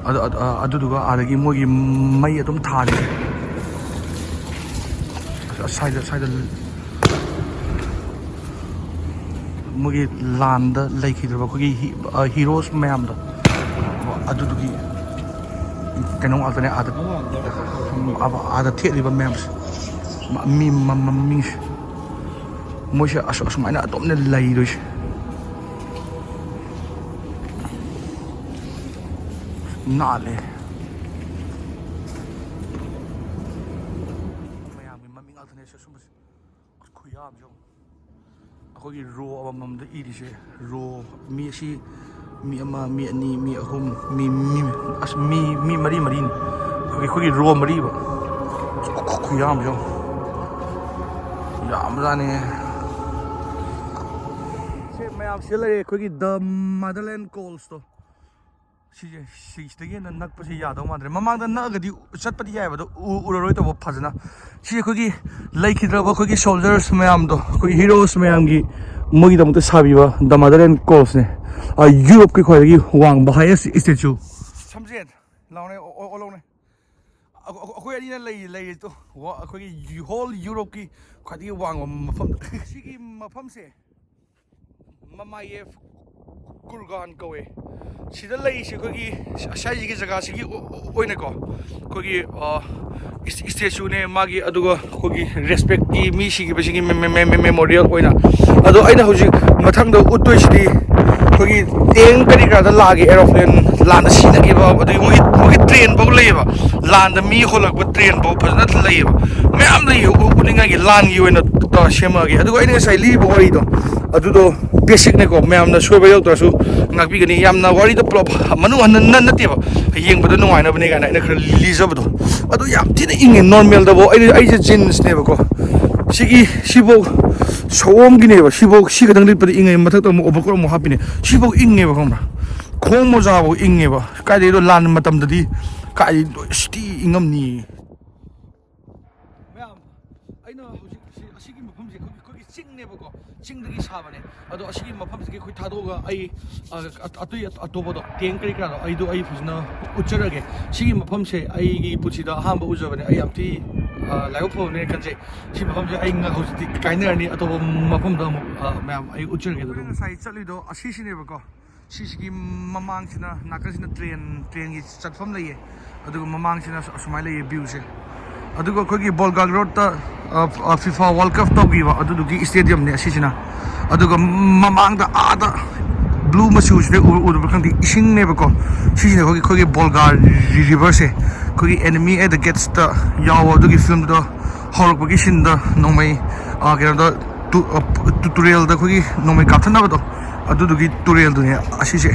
ꯑꯗꯨ, ꯑꯗꯨ, ꯑ, ꯑꯗꯨꯗꯨꯒ ꯑꯥꯗꯒꯤ ꯃꯣꯏꯒꯤ ꯃꯩ ꯑꯗꯨꯝ ꯊꯥꯔꯤ꯫ ꯑꯁ, ꯁ꯭ꯋꯥꯏꯗ, ꯁ꯭ꯋꯥꯏꯗ ꯃꯣꯏꯒꯤ ꯂꯥꯟꯗ ꯂꯩꯈꯤꯗ꯭ꯔꯕ ꯑꯩꯈꯣꯏꯒꯤ ꯍꯤ-, ꯑ, ꯍꯤꯔꯣꯁ ꯃꯌꯥꯝꯗꯣ, ꯑꯗꯨꯗꯨꯒꯤ ꯀꯩꯅꯣ ꯉꯥꯛꯇꯅꯦ ꯑꯥꯗ, ꯑꯥꯗ ꯊꯦꯠꯂꯤꯕ ꯃꯌꯥꯝꯁꯦ꯫ ꯃ-, ꯃꯤ ꯃ-, ꯃ-, ꯃꯤꯁꯦ꯫ ꯃꯣꯏꯁꯦ ꯑꯁ-, ꯑꯁꯨꯃꯥꯏꯅ ꯑꯗꯨꯝꯅꯦ ꯂꯩꯗꯣꯏꯁꯦ꯫ ꯅꯥꯜꯂꯦ꯫ ꯃꯌꯥꯝꯒꯤ ꯃꯃꯤꯡ ꯉꯥꯛꯇꯅꯦ ꯁꯤ-, ꯁꯨꯝꯕꯁꯦ꯫ ꯌꯥꯝꯁꯨ ꯑꯩꯈꯣꯏꯒꯤ ꯔꯣ ꯑꯃꯃꯝꯗ ꯏꯔꯤꯁꯦ, ꯔꯣ ꯃꯤ ꯑꯁꯤ ꯃꯤ ꯑꯃ, ꯃꯤ ꯑꯅꯤ, ꯃꯤ ꯑꯍꯨꯝ, ꯃꯤ ꯃꯤ ꯑꯁ ꯃꯤ ꯃꯤ ꯃꯔꯤ ꯃꯔꯤꯅꯤ꯫ ꯑꯩꯈꯣꯏꯒꯤ ꯑꯩꯈꯣꯏꯒꯤ ꯔꯣ ꯃꯔꯤꯕ꯫ ꯈꯨꯌꯥꯝꯁꯨ ꯌꯥꯝꯕꯖꯥꯠꯅꯤ꯫ ꯁꯦ ꯃꯌꯥꯝ ꯁꯤꯗ ꯂꯩꯔꯦ ꯑꯩꯈꯣꯏꯒꯤ ꯗ ꯃꯥꯗꯔꯂꯦꯟ ꯀꯣꯜꯁꯇꯣ꯫ ꯁꯤꯁꯦ ꯁꯤꯁꯤꯗꯒꯤ ꯍꯦꯟꯅ ꯅꯛꯄꯁꯦ ꯌꯥꯗꯧ ꯃꯥꯟꯗ꯭ꯔꯦ꯫ ꯃꯃꯥꯡꯗ ꯅꯛꯑꯒꯗꯤ ꯆꯠꯄꯗꯤ ꯌꯥꯏꯑꯕ, ꯑꯗꯣ ꯎ- ꯎꯔꯔꯣꯏ ꯇꯧꯕ ꯐꯖꯅ꯫ ꯁꯤ ꯑꯩꯈꯣꯏꯒꯤ ꯂꯩꯈꯤꯗ꯭ꯔꯕ ꯑꯩꯈꯣꯏꯒꯤ ꯁꯣꯜꯖꯔꯁ ꯃꯌꯥꯝꯗꯣ, ꯑꯩꯈꯣꯏꯒꯤ ꯍꯤꯔꯣꯁ ꯃꯌꯥꯝꯒꯤ ꯃꯣꯏꯒꯤꯗꯃꯛꯇ ꯁꯥꯕꯤꯕ ꯗ ꯃꯥꯗꯔꯂꯦꯟ ꯀꯣꯜꯁꯅꯦ꯫ ꯌꯨꯔꯣꯞꯀꯤ ꯈ꯭ꯋꯥꯏꯗꯒꯤ ꯋꯥꯡꯕ ꯍꯥꯏꯌꯦꯁ ꯏꯁꯇꯦꯆꯨ꯫ ꯁꯝꯖꯦꯠ ꯂꯥꯎꯅꯦ, ꯑꯣ- ꯑꯣ- ꯑꯣꯂꯧꯅꯦ꯫ ꯑꯩꯈꯣꯏ ꯑꯅꯤꯅ ꯂꯩ ꯂꯩꯔꯤꯗꯣ ꯑꯩꯈꯣꯏꯒꯤ ꯍꯣꯜ ꯌꯨꯔꯣꯞꯀꯤ ꯈ꯭ꯋꯥꯏꯗꯒꯤ ꯋꯥꯡꯕ ꯃꯐꯝꯗ꯫ ꯁꯤꯒꯤ ꯃꯐꯝꯁꯦ ꯃꯃꯥꯌꯦꯐ ꯀꯨꯔꯒꯥꯟ ꯀꯧꯋꯦ꯫ ꯁꯤꯗ ꯂꯩꯔꯤꯁꯦ ꯑꯩꯈꯣꯏꯒꯤ ꯁ꯭ꯋꯥꯏꯁꯤꯒꯤ ꯖꯒꯥꯁꯤꯒꯤ ꯑꯣꯏꯅꯀꯣ, ꯑꯩꯈꯣꯏꯒꯤ ꯏꯁꯇꯦꯆꯨꯅꯦ ꯃꯥꯒꯤ, ꯑꯗꯨꯒ ꯑꯩꯈꯣꯏꯒꯤ ꯔꯦꯁꯄꯦꯛꯀꯤ ꯃꯤ ꯁꯤꯈꯤꯕꯁꯤꯡꯒꯤ ꯃꯦꯃꯣꯔꯤꯌꯦꯜ ꯑꯣꯏꯅ꯫ ꯑꯗꯣ ꯑꯩꯅ ꯍꯧꯖꯤꯛ ꯃꯊꯪꯗ ꯎꯠꯇꯣꯏꯁꯤꯗꯤ ꯑꯩꯈꯣꯏꯒꯤ ꯇꯦꯡ ꯀꯔꯤ ꯀꯔꯥꯗ ꯂꯥꯛꯑꯒꯦ, ꯑꯦꯔꯣꯄ꯭ꯂꯦꯟ ꯂꯥꯟꯗ ꯁꯤꯅꯈꯤꯕ, ꯑꯗꯨꯒꯤ ꯃꯣꯏꯒꯤ ꯃꯣꯏꯒꯤ ꯇ꯭ꯔꯦꯟ ꯐꯥꯎ ꯂꯩꯌꯦꯕ꯫ ꯂꯥꯟꯗ ꯃꯤ ꯍꯣꯜꯂꯛꯄ ꯇ꯭ꯔꯦꯟ ꯐꯥꯎ ꯐꯖꯅ ꯂꯩꯌꯦꯕ꯫ ꯃꯌꯥꯝ ꯂꯩꯌꯦ ꯎ- ꯎꯠꯅꯤꯡꯉꯥꯏꯒꯤ, ꯂꯥꯟꯒꯤ ꯑꯣꯏꯅ ꯇꯧꯔ ꯁꯦꯝꯃꯛꯑꯒꯦ꯫ ꯑꯗꯨꯒ ꯑꯩꯅ ꯉꯁꯥꯏ ꯂꯤꯕ ꯋꯥꯔꯤꯗꯣ ꯑꯗꯨꯗꯣ ꯕꯦꯁꯤꯛꯅꯦꯀꯣ, ꯃꯌꯥꯝꯅ ꯁꯣꯏꯕ ꯌꯥꯎꯗ꯭ꯔꯁꯨ ꯉꯥꯛꯄꯤꯒꯅꯤ꯫ ꯌꯥꯝꯅ ꯋꯥꯔꯤꯗꯣ ꯄꯨꯂꯞ ꯃꯅꯨꯡ ꯍꯟꯅ ꯅ- ꯅꯠꯇꯦꯕ, ꯌꯦꯡꯕꯗ ꯅꯨꯡꯉꯥꯏꯅꯕꯅꯦ ꯀꯥꯏꯅ ꯑꯩꯅ ꯈꯔ ꯂꯤꯖꯕꯗꯣ꯫ ꯑꯗꯣ ꯌꯥꯝ ꯊꯤꯅ ꯏꯪꯉꯦ꯫ ꯅꯣꯔꯃꯦꯜꯗꯐꯥꯎ ꯑꯩ ꯑꯩꯁꯦ ꯖꯤꯟꯁꯅꯦꯕꯀꯣ, ꯁꯤꯒꯤ ꯁꯤꯐꯧ ꯁꯑꯣꯝꯒꯤꯅꯦꯕ꯫ ꯁꯤꯐꯧ ꯁꯤ ꯈꯛꯇꯪ ꯂꯤꯠꯄꯗ ꯏꯪꯉꯦ, ꯃꯊꯛꯇ ꯑꯃꯨꯛ ꯑꯣꯚꯔꯀꯣꯠ ꯑꯃꯨꯛ ꯍꯥꯞꯄꯤꯅꯦ꯫ ꯁꯤꯐꯧ ꯏꯪꯉꯦꯕ, ꯈꯪꯕ꯭ꯔꯥ? ꯈꯣꯡ ꯃꯣꯖꯥꯐꯧ ꯏꯪꯉꯦꯕ꯫ ꯀꯥꯏꯗꯩꯗꯣ ꯂꯥꯟ ꯃꯇꯝꯗꯗꯤ ꯀꯥꯏꯗꯩ ꯂꯣꯏ ꯁꯤꯇꯤ ꯏꯪꯉꯝꯅꯤ꯫ ꯃꯌꯥꯝ, ꯑꯩꯅ ꯍꯧꯖꯤꯛ ꯁꯤ- ꯑꯁꯤꯒꯤ ꯃꯐꯝꯁꯦ ꯑꯩꯈꯣꯏꯒꯤ ꯑꯩꯈꯣꯏꯒꯤ ꯆꯤꯡꯅꯦꯕꯀꯣ, ꯆꯤꯡꯗꯒꯤ ꯁꯥꯕꯅꯦ꯫ ꯑꯗꯣ ꯑꯁꯤꯒꯤ ꯃꯐꯝꯁꯤꯗꯒꯤ ꯑꯩꯈꯣꯏ ꯊꯥꯗꯣꯛꯑꯒ ꯑꯩ ꯑ, ꯑ- ꯑꯇꯩ ꯑꯇꯣꯞꯄꯗꯣ ꯇꯦꯡ ꯀꯔꯤ ꯀꯔꯥꯗꯣ ꯑꯩꯗꯣ ꯑꯩ ꯐꯖꯅ ꯎꯠꯆꯔꯒꯦ꯫ ꯁꯤꯒꯤ ꯃꯐꯝꯁꯦ ꯑꯩꯒꯤ ꯄꯨꯟꯁꯤꯗ ꯑꯍꯥꯟꯕ ꯎꯖꯕꯅꯦ꯫ ꯑꯩ ꯌꯥꯝ ꯊꯤ ꯑ, ꯂꯥꯏꯕꯛ ꯐꯕꯅꯦꯅ ꯈꯟꯖꯩ꯫ ꯁꯤ ꯃꯐꯝꯁꯦ ꯑꯩ ꯉ- ꯍꯧꯖꯤꯛꯇꯤ ꯀꯥꯏꯅꯔꯅꯤ, ꯑꯇꯣꯞꯄ ꯃꯐꯝꯗ ꯑꯃꯨꯛ ꯑ, ꯃꯌꯥꯝ ꯑꯩ ꯎꯠꯆꯔꯒꯦ꯫ ꯑꯗꯨ ꯑꯩꯈꯣꯏꯅ ꯉꯁꯥꯏ ꯆꯠꯂꯤꯗꯣ ꯑꯁꯤꯁꯤꯅꯦꯕꯀꯣ꯫ ꯁꯤꯁꯤꯒꯤ ꯃꯃꯥꯡꯁꯤꯅ, ꯅꯥꯀꯟꯁꯤꯅ ꯇ꯭ꯔꯦꯟ ꯇ꯭ꯔꯦꯟꯒꯤ ꯆꯠꯐꯝ ꯂꯩꯌꯦ꯫ ꯑꯗꯨꯒ ꯃꯃꯥꯡꯁꯤꯅ ꯑꯁꯨꯃꯥꯏꯅ ꯂꯩꯌꯦ ꯚ꯭ꯌꯨꯁꯦ꯫ ꯑꯗꯨꯒ ꯑꯩꯈꯣꯏꯒꯤ ꯕꯣꯜꯒꯥꯒ꯭ꯔꯣꯠꯇ ꯐꯤꯐꯥ ꯋꯥꯔꯜ ꯀꯞ ꯇꯧꯈꯤꯕ ꯑꯗꯨꯗꯨꯒꯤ ꯏꯁꯇꯦꯗꯤꯌꯝꯅꯦ ꯑꯁꯤꯁꯤꯅ꯫ ꯑꯗꯨꯒ ꯃꯃꯥꯡꯗ ꯑꯥꯗ ꯕ꯭ꯂꯨ ꯃꯆꯨꯁꯤꯗ ꯎ- ꯎꯗꯕ꯭ꯔꯥ ꯈꯪꯗꯦ, ꯏꯁꯤꯡꯅꯦꯕꯀꯣ꯫ ꯁꯤꯁꯤꯅ ꯑꯩꯈꯣꯏꯒꯤ ꯑꯩꯈꯣꯏꯒꯤ ꯕꯣꯜꯒꯥ ꯔꯤꯚꯔꯁꯦ, ꯑꯩꯈꯣꯏꯒꯤ ꯑꯦꯅꯤꯃꯤ ꯑꯦꯠ ꯗ ꯒꯦꯠꯁꯇ ꯌꯥꯎꯕ ꯑꯗꯨꯒꯤ ꯐꯤꯂꯝꯗꯣ꯫ ꯍꯧꯔꯛꯄꯒꯤ ꯁꯤꯟꯗ ꯅꯣꯡꯃꯩ, ꯑ, ꯀꯩꯅꯣꯗ, ꯇꯨ-, ꯑ, ꯇꯨ-, ꯇꯨꯔꯦꯜꯗ ꯑꯩꯈꯣꯏꯒꯤ ꯅꯣꯡꯃꯩ ꯀꯥꯞꯊꯠꯅꯕꯗꯣ, ꯑꯗꯨꯗꯨꯒꯤ ꯇꯨꯔꯦꯜꯗꯨꯅꯦ ꯑꯁꯤꯁꯦ꯫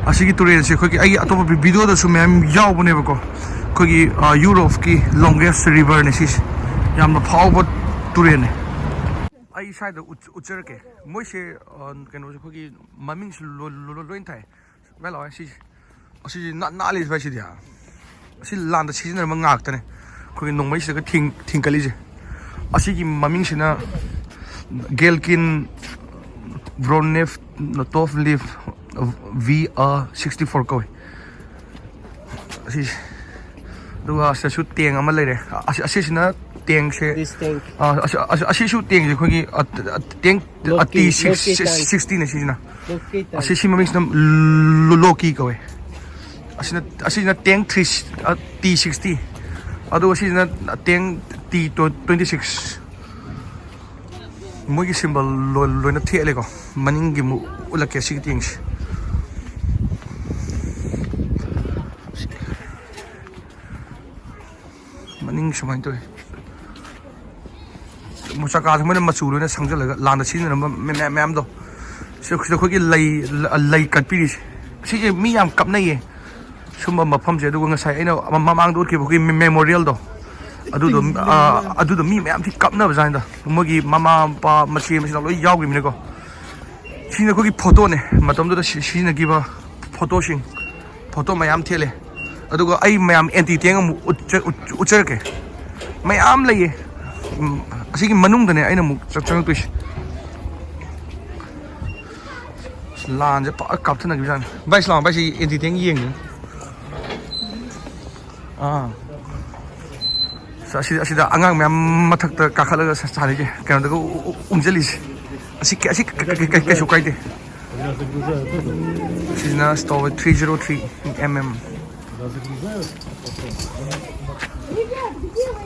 ꯑꯁꯤꯒꯤ ꯇꯨꯔꯦꯜꯁꯦ ꯑꯩꯈꯣꯏꯒꯤ, ꯑꯩꯒꯤ ꯑꯇꯣꯞꯄ ꯚꯤ-, ꯚꯤꯗꯤꯑꯣꯗꯁꯨ ꯃꯌꯥꯝ ꯌꯥꯎꯕꯅꯦꯕꯀꯣ꯫ ꯑꯩꯈꯣꯏꯒꯤ, ꯑ, ꯌꯨꯔꯣꯞꯀꯤ longest riverꯅꯦ ꯁꯤꯁꯦ꯫ ꯌꯥꯝꯅ ꯐꯥꯎꯕ ꯇꯨꯔꯦꯜꯅꯦ꯫ ꯑꯩ ꯁ꯭ꯋꯥꯏꯗ ꯎꯠ-, ꯎꯠꯆꯔꯛꯀꯦ꯫ ꯃꯣꯏꯁꯦ, ꯑ, ꯀꯩꯅꯣꯁꯦ ꯑꯩꯈꯣꯏꯒꯤ ꯃꯃꯤꯡꯁꯨ ꯂꯣ-, ꯂꯣ-, ꯂꯣ-, ꯂꯣꯏ ꯊꯥꯏ꯫ ꯚꯥꯏ ꯂꯥꯛꯑꯣ ꯁꯤꯁꯦ꯫ ꯑꯁꯤꯁꯦ ꯅꯥ-, ꯅꯥꯜꯂꯤꯁꯦ ꯚꯥꯏ ꯁꯤꯗꯤ꯫ ꯑꯁꯤ ꯂꯥꯟꯗ ꯁꯤꯖꯤꯟꯅꯔꯝꯕ ꯉꯥꯛꯇꯅꯦ꯫ ꯑꯩꯈꯣꯏꯒꯤ ꯅꯣꯡꯃꯩꯁꯤꯗꯒ ꯊꯤꯡ-, ꯊꯤꯡꯀꯠꯂꯤꯁꯦ꯫ ꯑꯁꯤꯒꯤ ꯃꯃꯤꯡꯁꯤꯅ Galkin Brownev Top Leaf V R sixty four ꯀꯧꯏ꯫ ꯑꯁꯤꯁꯦ꯫ ꯑꯗꯨꯒ ꯑꯁꯤꯗꯁꯨ ꯇꯦꯡ ꯑꯃ ꯂꯩꯔꯦ꯫ ꯑꯁꯤ-, ꯑꯁꯤꯁꯤꯅ ꯇꯦꯡꯁꯦ, This tank. ꯑ, ꯑꯁꯤ-, ꯑꯁꯤ-, ꯑꯁꯤꯁꯨ ꯇꯦꯡꯁꯦ ꯑꯩꯈꯣꯏꯒꯤ, ꯑ, ꯑ, ꯇꯦꯡ, ꯑ, Loki, T six, Loki tank. ꯁꯤꯛꯁꯇꯤꯅꯦ ꯁꯤꯁꯤꯅ꯫ Loki tank. ꯑꯁꯤ, ꯁꯤ ꯃꯃꯤꯡꯁꯤꯅ ꯂꯣ-, ꯂꯣꯀꯤ ꯀꯧꯋꯦ꯫ ꯑꯁꯤꯅ, ꯑꯁꯤꯅ ꯇꯦꯡ ꯊ꯭ꯔꯤ, ꯑ, ꯇꯤ ꯁꯤꯛꯁꯇꯤ꯫ ꯑꯗꯨꯒ ꯁꯤꯁꯤꯅ ꯇꯦꯡ ꯇꯤ ꯇ꯭ꯋꯦꯟꯇꯤ ꯁꯤꯛꯁ꯫ ꯃꯣꯏꯒꯤ symbol ꯂꯣꯏ-, ꯂꯣꯏꯅ ꯊꯦꯠꯂꯦꯀꯣ꯫ ꯃꯅꯤꯡꯒꯤ ꯑꯃꯨꯛ ꯎꯠꯂꯛꯀꯦ ꯁꯤꯒꯤ ꯇꯦꯡꯁꯦ꯫ ꯃꯅꯤꯡ ꯁꯨꯃꯥꯏꯅ ꯇꯧꯋꯤ꯫ ꯆꯀꯥꯁꯦ ꯃꯣꯏꯅ ꯃꯆꯨ ꯂꯣꯏꯅ ꯁꯪꯖꯜꯂꯒ ꯂꯥꯟꯗ ꯁꯤꯖꯤꯟꯅꯔꯝꯕ ꯃꯌꯥꯝ ꯃꯌꯥꯝꯗꯣ꯫ ꯁꯤꯗ, ꯁꯤꯗ ꯑꯩꯈꯣꯏꯒꯤ ꯂꯩ, ꯂꯩ ꯀꯠꯄꯤꯔꯤꯁꯦ꯫ ꯁꯤꯁꯦ ꯃꯤ ꯌꯥꯝ ꯀꯞꯅꯩꯌꯦ꯫ ꯁꯨꯝꯕ ꯃꯐꯝꯁꯦ꯫ ꯑꯗꯨꯒ ꯉꯁꯥꯏ ꯑꯩꯅ ꯃ-, ꯃꯃꯥꯡꯗ ꯎꯠꯈꯤꯕ ꯑꯩꯈꯣꯏꯒꯤ ꯃꯦ-, memorialꯗꯣ, ꯑꯗꯨꯗꯣ, ꯑ, ꯑꯗꯨꯗꯣ ꯃꯤ ꯃꯌꯥꯝ ꯊꯤ ꯀꯞꯅꯕꯖꯥꯠꯅꯤꯗ꯫ ꯃꯣꯏꯒꯤ ꯃꯃꯥ, ꯃꯄꯥ, ꯃꯆꯦ, ꯃꯆꯤꯟ ꯃꯅꯥꯎ ꯂꯣꯏ ꯌꯥꯎꯈꯤꯕꯅꯤꯀꯣ꯫ ꯁꯤꯅ ꯑꯩꯈꯣꯏꯒꯤ ꯐꯣꯇꯣꯅꯦ, ꯃꯇꯝꯗꯨꯗ ꯁꯤ-, ꯁꯤꯖꯤꯟꯅꯈꯤꯕ ꯐꯣꯇꯣꯁꯤꯡ, ꯐꯣꯇꯣ ꯃꯌꯥꯝ ꯊꯦꯠꯂꯦ꯫ ꯑꯗꯨꯒ ꯑꯩ ꯃꯌꯥꯝ ꯑꯦꯟꯇꯤ ꯇꯦꯡ ꯑꯃꯨꯛ ꯎꯠꯆ-, ꯎꯠ-, ꯎꯠꯆꯔꯛꯀꯦ꯫ ꯃꯌꯥꯝ ꯂꯩꯌꯦ꯫ ꯎꯝ, ꯑꯁꯤꯒꯤ ꯃꯅꯨꯡꯗꯅꯦ ꯑꯩꯅ ꯑꯃꯨꯛ ꯆꯪ-, ꯆꯪꯉꯛꯇꯣꯏꯁꯦ꯫ ꯂꯥꯟꯁꯦ ꯄꯥꯛ ꯀꯥꯞꯊꯅꯈꯤꯕꯖꯥꯠꯅꯤ꯫ ꯚꯥꯏ, ꯁꯤ ꯂꯥꯛꯑꯣ, ꯚꯥꯏ, ꯁꯤ ꯑꯦꯟꯇꯤ ꯇꯦꯡ ꯌꯦꯡꯒꯦ꯫ ꯑꯥ꯫ ꯑꯁꯤ-, ꯑꯁꯤꯗ ꯑꯉꯥꯡ ꯃꯌꯥꯝ ꯃꯊꯛꯇ ꯀꯥꯈꯠꯂꯒ ꯁꯥ-, ꯁꯥꯟꯅꯔꯤꯁꯦ, ꯀꯩꯅꯣꯗꯒ ꯎ-, ꯎ-, ꯎꯝꯁꯤꯜꯂꯤꯁꯦ꯫ ꯑꯁꯤ ꯀ-, ꯑꯁꯤ ꯀ-, ꯀ-, ꯀ-, ꯀꯩꯁꯨ ꯀꯥꯏꯗꯦ꯫ ꯁꯤꯁꯤꯅ stove three zero three M M꯫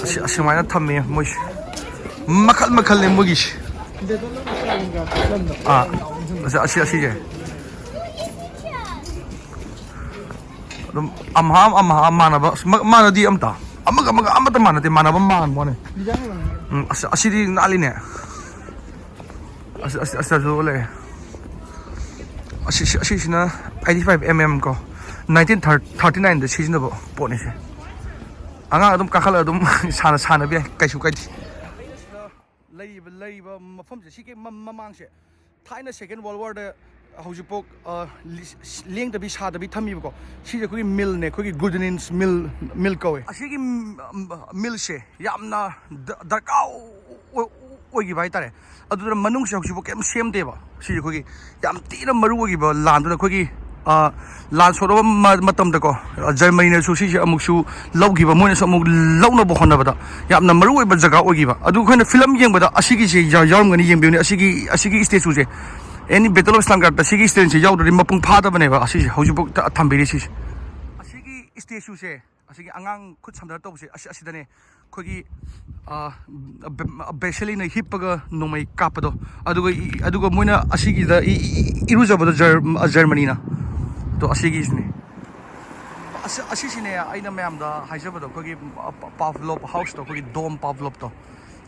ꯑꯁꯤ-, ꯑꯁꯨꯃꯥꯏꯅ ꯊꯝꯃꯦ ꯃꯣꯏꯁꯦ꯫ ꯃꯈꯜ ꯃꯈꯜꯅꯦ ꯃꯣꯏꯒꯤꯁꯦ꯫ ꯑꯥ, ꯑꯁꯤ-, ꯑꯁꯤ-, ꯑꯁꯤꯁꯦ꯫ ꯑꯗꯨꯝ ꯑꯝꯍꯥ ꯑꯝꯍꯥ ꯃꯥꯟꯅꯕ, ꯃ-, ꯃꯥꯟꯅꯗꯤ ꯑꯝꯇ꯫ ꯑꯃꯒ ꯑꯃꯒ ꯑꯃꯠꯇ ꯃꯥꯟꯅꯗꯦ, ꯃꯥꯟꯅꯕ ꯃꯥꯟꯕ ꯋꯥꯅꯦ꯫ ꯎꯝ, ꯑꯁ, ꯑꯁꯤꯗꯤ ꯅꯥꯜꯂꯤꯅꯦ꯫ ꯑꯁꯤ, ꯑꯁꯤ, ꯑꯁꯤꯗꯁꯨ ꯂꯩꯔꯦ꯫ ꯑꯁꯤ, ꯑꯁꯤꯁꯤꯅ eighty five mm ꯀꯣ, nineteen thirty nineꯗ ꯁꯤꯖꯤꯟꯅꯕ ꯄꯣꯠꯅꯤꯁꯦ꯫ ꯑꯉꯥꯡ ꯑꯗꯨꯝ ꯀꯥꯈꯠꯂꯒ ꯑꯗꯨꯝ ꯁꯥꯟꯅ-, ꯁꯥꯟꯅꯕ ꯌꯥꯏ, ꯀꯩꯁꯨ ꯀꯥꯏꯗꯦ꯫ ꯂꯩꯔꯤꯕ, ꯂꯩꯔꯤꯕ ꯃꯐꯝꯁꯦ, ꯁꯤꯒꯤ ꯃ-, ꯃꯃꯥꯡꯁꯦ ꯊꯥꯏꯅ Second World Warꯗ ꯍꯧꯖꯤꯛꯐꯥꯎ, ꯑ, ꯂꯤ-, ꯂꯦꯡꯗꯕꯤ ꯁꯥꯗꯕꯤ ꯊꯝꯃꯤꯕꯀꯣ꯫ ꯁꯤꯁꯦ ꯑꯩꯈꯣꯏꯒꯤ ꯃꯤꯜꯅꯦ, ꯑꯩꯈꯣꯏꯒꯤ Gudin's Mill, ꯃꯤꯜ ꯀꯧꯋꯦ꯫ ꯑꯁꯤꯒꯤ ꯃ-, ꯃꯤꯜꯁꯦ ꯌꯥꯝꯅ ꯗ-, ꯗꯔꯀꯥꯔ ꯑꯣꯏ-, ꯑꯣꯏꯈꯤꯕ ꯍꯥꯏꯇꯥꯔꯦ꯫ ꯑꯗꯨꯗꯨꯅ ꯃꯅꯨꯡꯁꯦ ꯍꯧꯖꯤꯛꯐꯥꯎ ꯀꯩꯝ ꯁꯦꯝꯗꯦꯕ꯫ ꯁꯤꯁꯦ ꯑꯩꯈꯣꯏꯒꯤ ꯌꯥꯝ ꯊꯤꯅ ꯃꯔꯨ ꯑꯣꯏꯈꯤꯕ ꯂꯥꯟꯗꯨꯅ ꯑꯩꯈꯣꯏꯒꯤ, ꯑ, ꯂꯥꯟ ꯁꯣꯛꯂꯕ ꯃ-, ꯃꯇꯝꯗꯀꯣ, ꯖꯔꯃꯅꯤꯅꯁꯨ ꯁꯤꯁꯦ ꯑꯃꯨꯛꯁꯨ ꯂꯧꯈꯤꯕ, ꯃꯣꯏꯅꯁꯨ ꯑꯃꯨꯛ ꯂꯧꯅꯕ ꯍꯣꯠꯅꯕꯗ ꯌꯥꯝꯅ ꯃꯔꯨ ꯑꯣꯏꯕ ꯖꯒꯥ ꯑꯣꯏꯈꯤꯕ꯫ ꯑꯗꯨ ꯑꯩꯈꯣꯏꯅ ꯐꯤꯂꯝ ꯌꯦꯡꯕꯗ ꯑꯁꯤꯒꯤꯁꯦ ꯌꯥ-, ꯌꯥꯎꯔꯝꯒꯅꯤ, ꯌꯦꯡꯕꯤꯌꯨꯅꯦ꯫ ꯑꯁꯤꯒꯤ, ꯑꯁꯤꯒꯤ statueꯁꯦ, any Battle of Stalingrad ꯑꯁꯤꯒꯤ statueꯁꯦ ꯌꯥꯎꯗ꯭ꯔꯗꯤ ꯃꯄꯨꯡ ꯐꯥꯗꯕꯅꯦꯕ꯫ ꯑꯁꯤꯁꯦ ꯍꯧꯖꯤꯛꯐꯥꯎ ꯊ-, ꯊꯝꯕꯤꯔꯤ ꯁꯤꯁꯦ꯫ ꯑꯁꯤꯒꯤ statueꯁꯦ, ꯑꯁꯤꯒꯤ ꯑꯉꯥꯡ ꯈꯨꯠ ꯁꯝꯅꯔ ꯇꯧꯕꯁꯦ, ꯑꯁꯤ, ꯑꯁꯤꯗꯅꯦ꯫ ꯑꯩꯈꯣꯏꯒꯤ, ꯑ, ꯕꯦ-, ꯕꯦꯁꯦꯂꯤꯅ ꯍꯤꯞꯄꯒ ꯅꯣꯡꯃꯩ ꯀꯥꯞꯄꯗꯣ, ꯑꯗꯨꯒ ꯏ-, ꯑꯗꯨꯒ ꯃꯣꯏꯅ ꯑꯁꯤꯒꯤꯗ ꯏ-, ꯏ-, ꯏ-, ꯏꯔꯨꯖꯕꯗꯣ ꯖꯔ-, ꯖꯔꯃꯅꯤꯅ꯫ ꯑꯗꯣ ꯑꯁꯤꯒꯤꯁꯤꯅꯦ꯫ ꯑꯁꯤ-, ꯑꯁꯤꯁꯤꯅꯦ ꯑꯩꯅ ꯃꯌꯥꯝꯗ ꯍꯥꯏꯖꯕꯗꯣ, ꯑꯩꯈꯣꯏꯒꯤ, ꯑ, ꯄ-, ꯄꯥꯚꯂꯣꯞ ꯍꯥꯎꯁꯇꯣ, ꯑꯩꯈꯣꯏꯒꯤ ꯗꯣꯝ ꯄꯥꯚꯂꯣꯞꯇꯣ꯫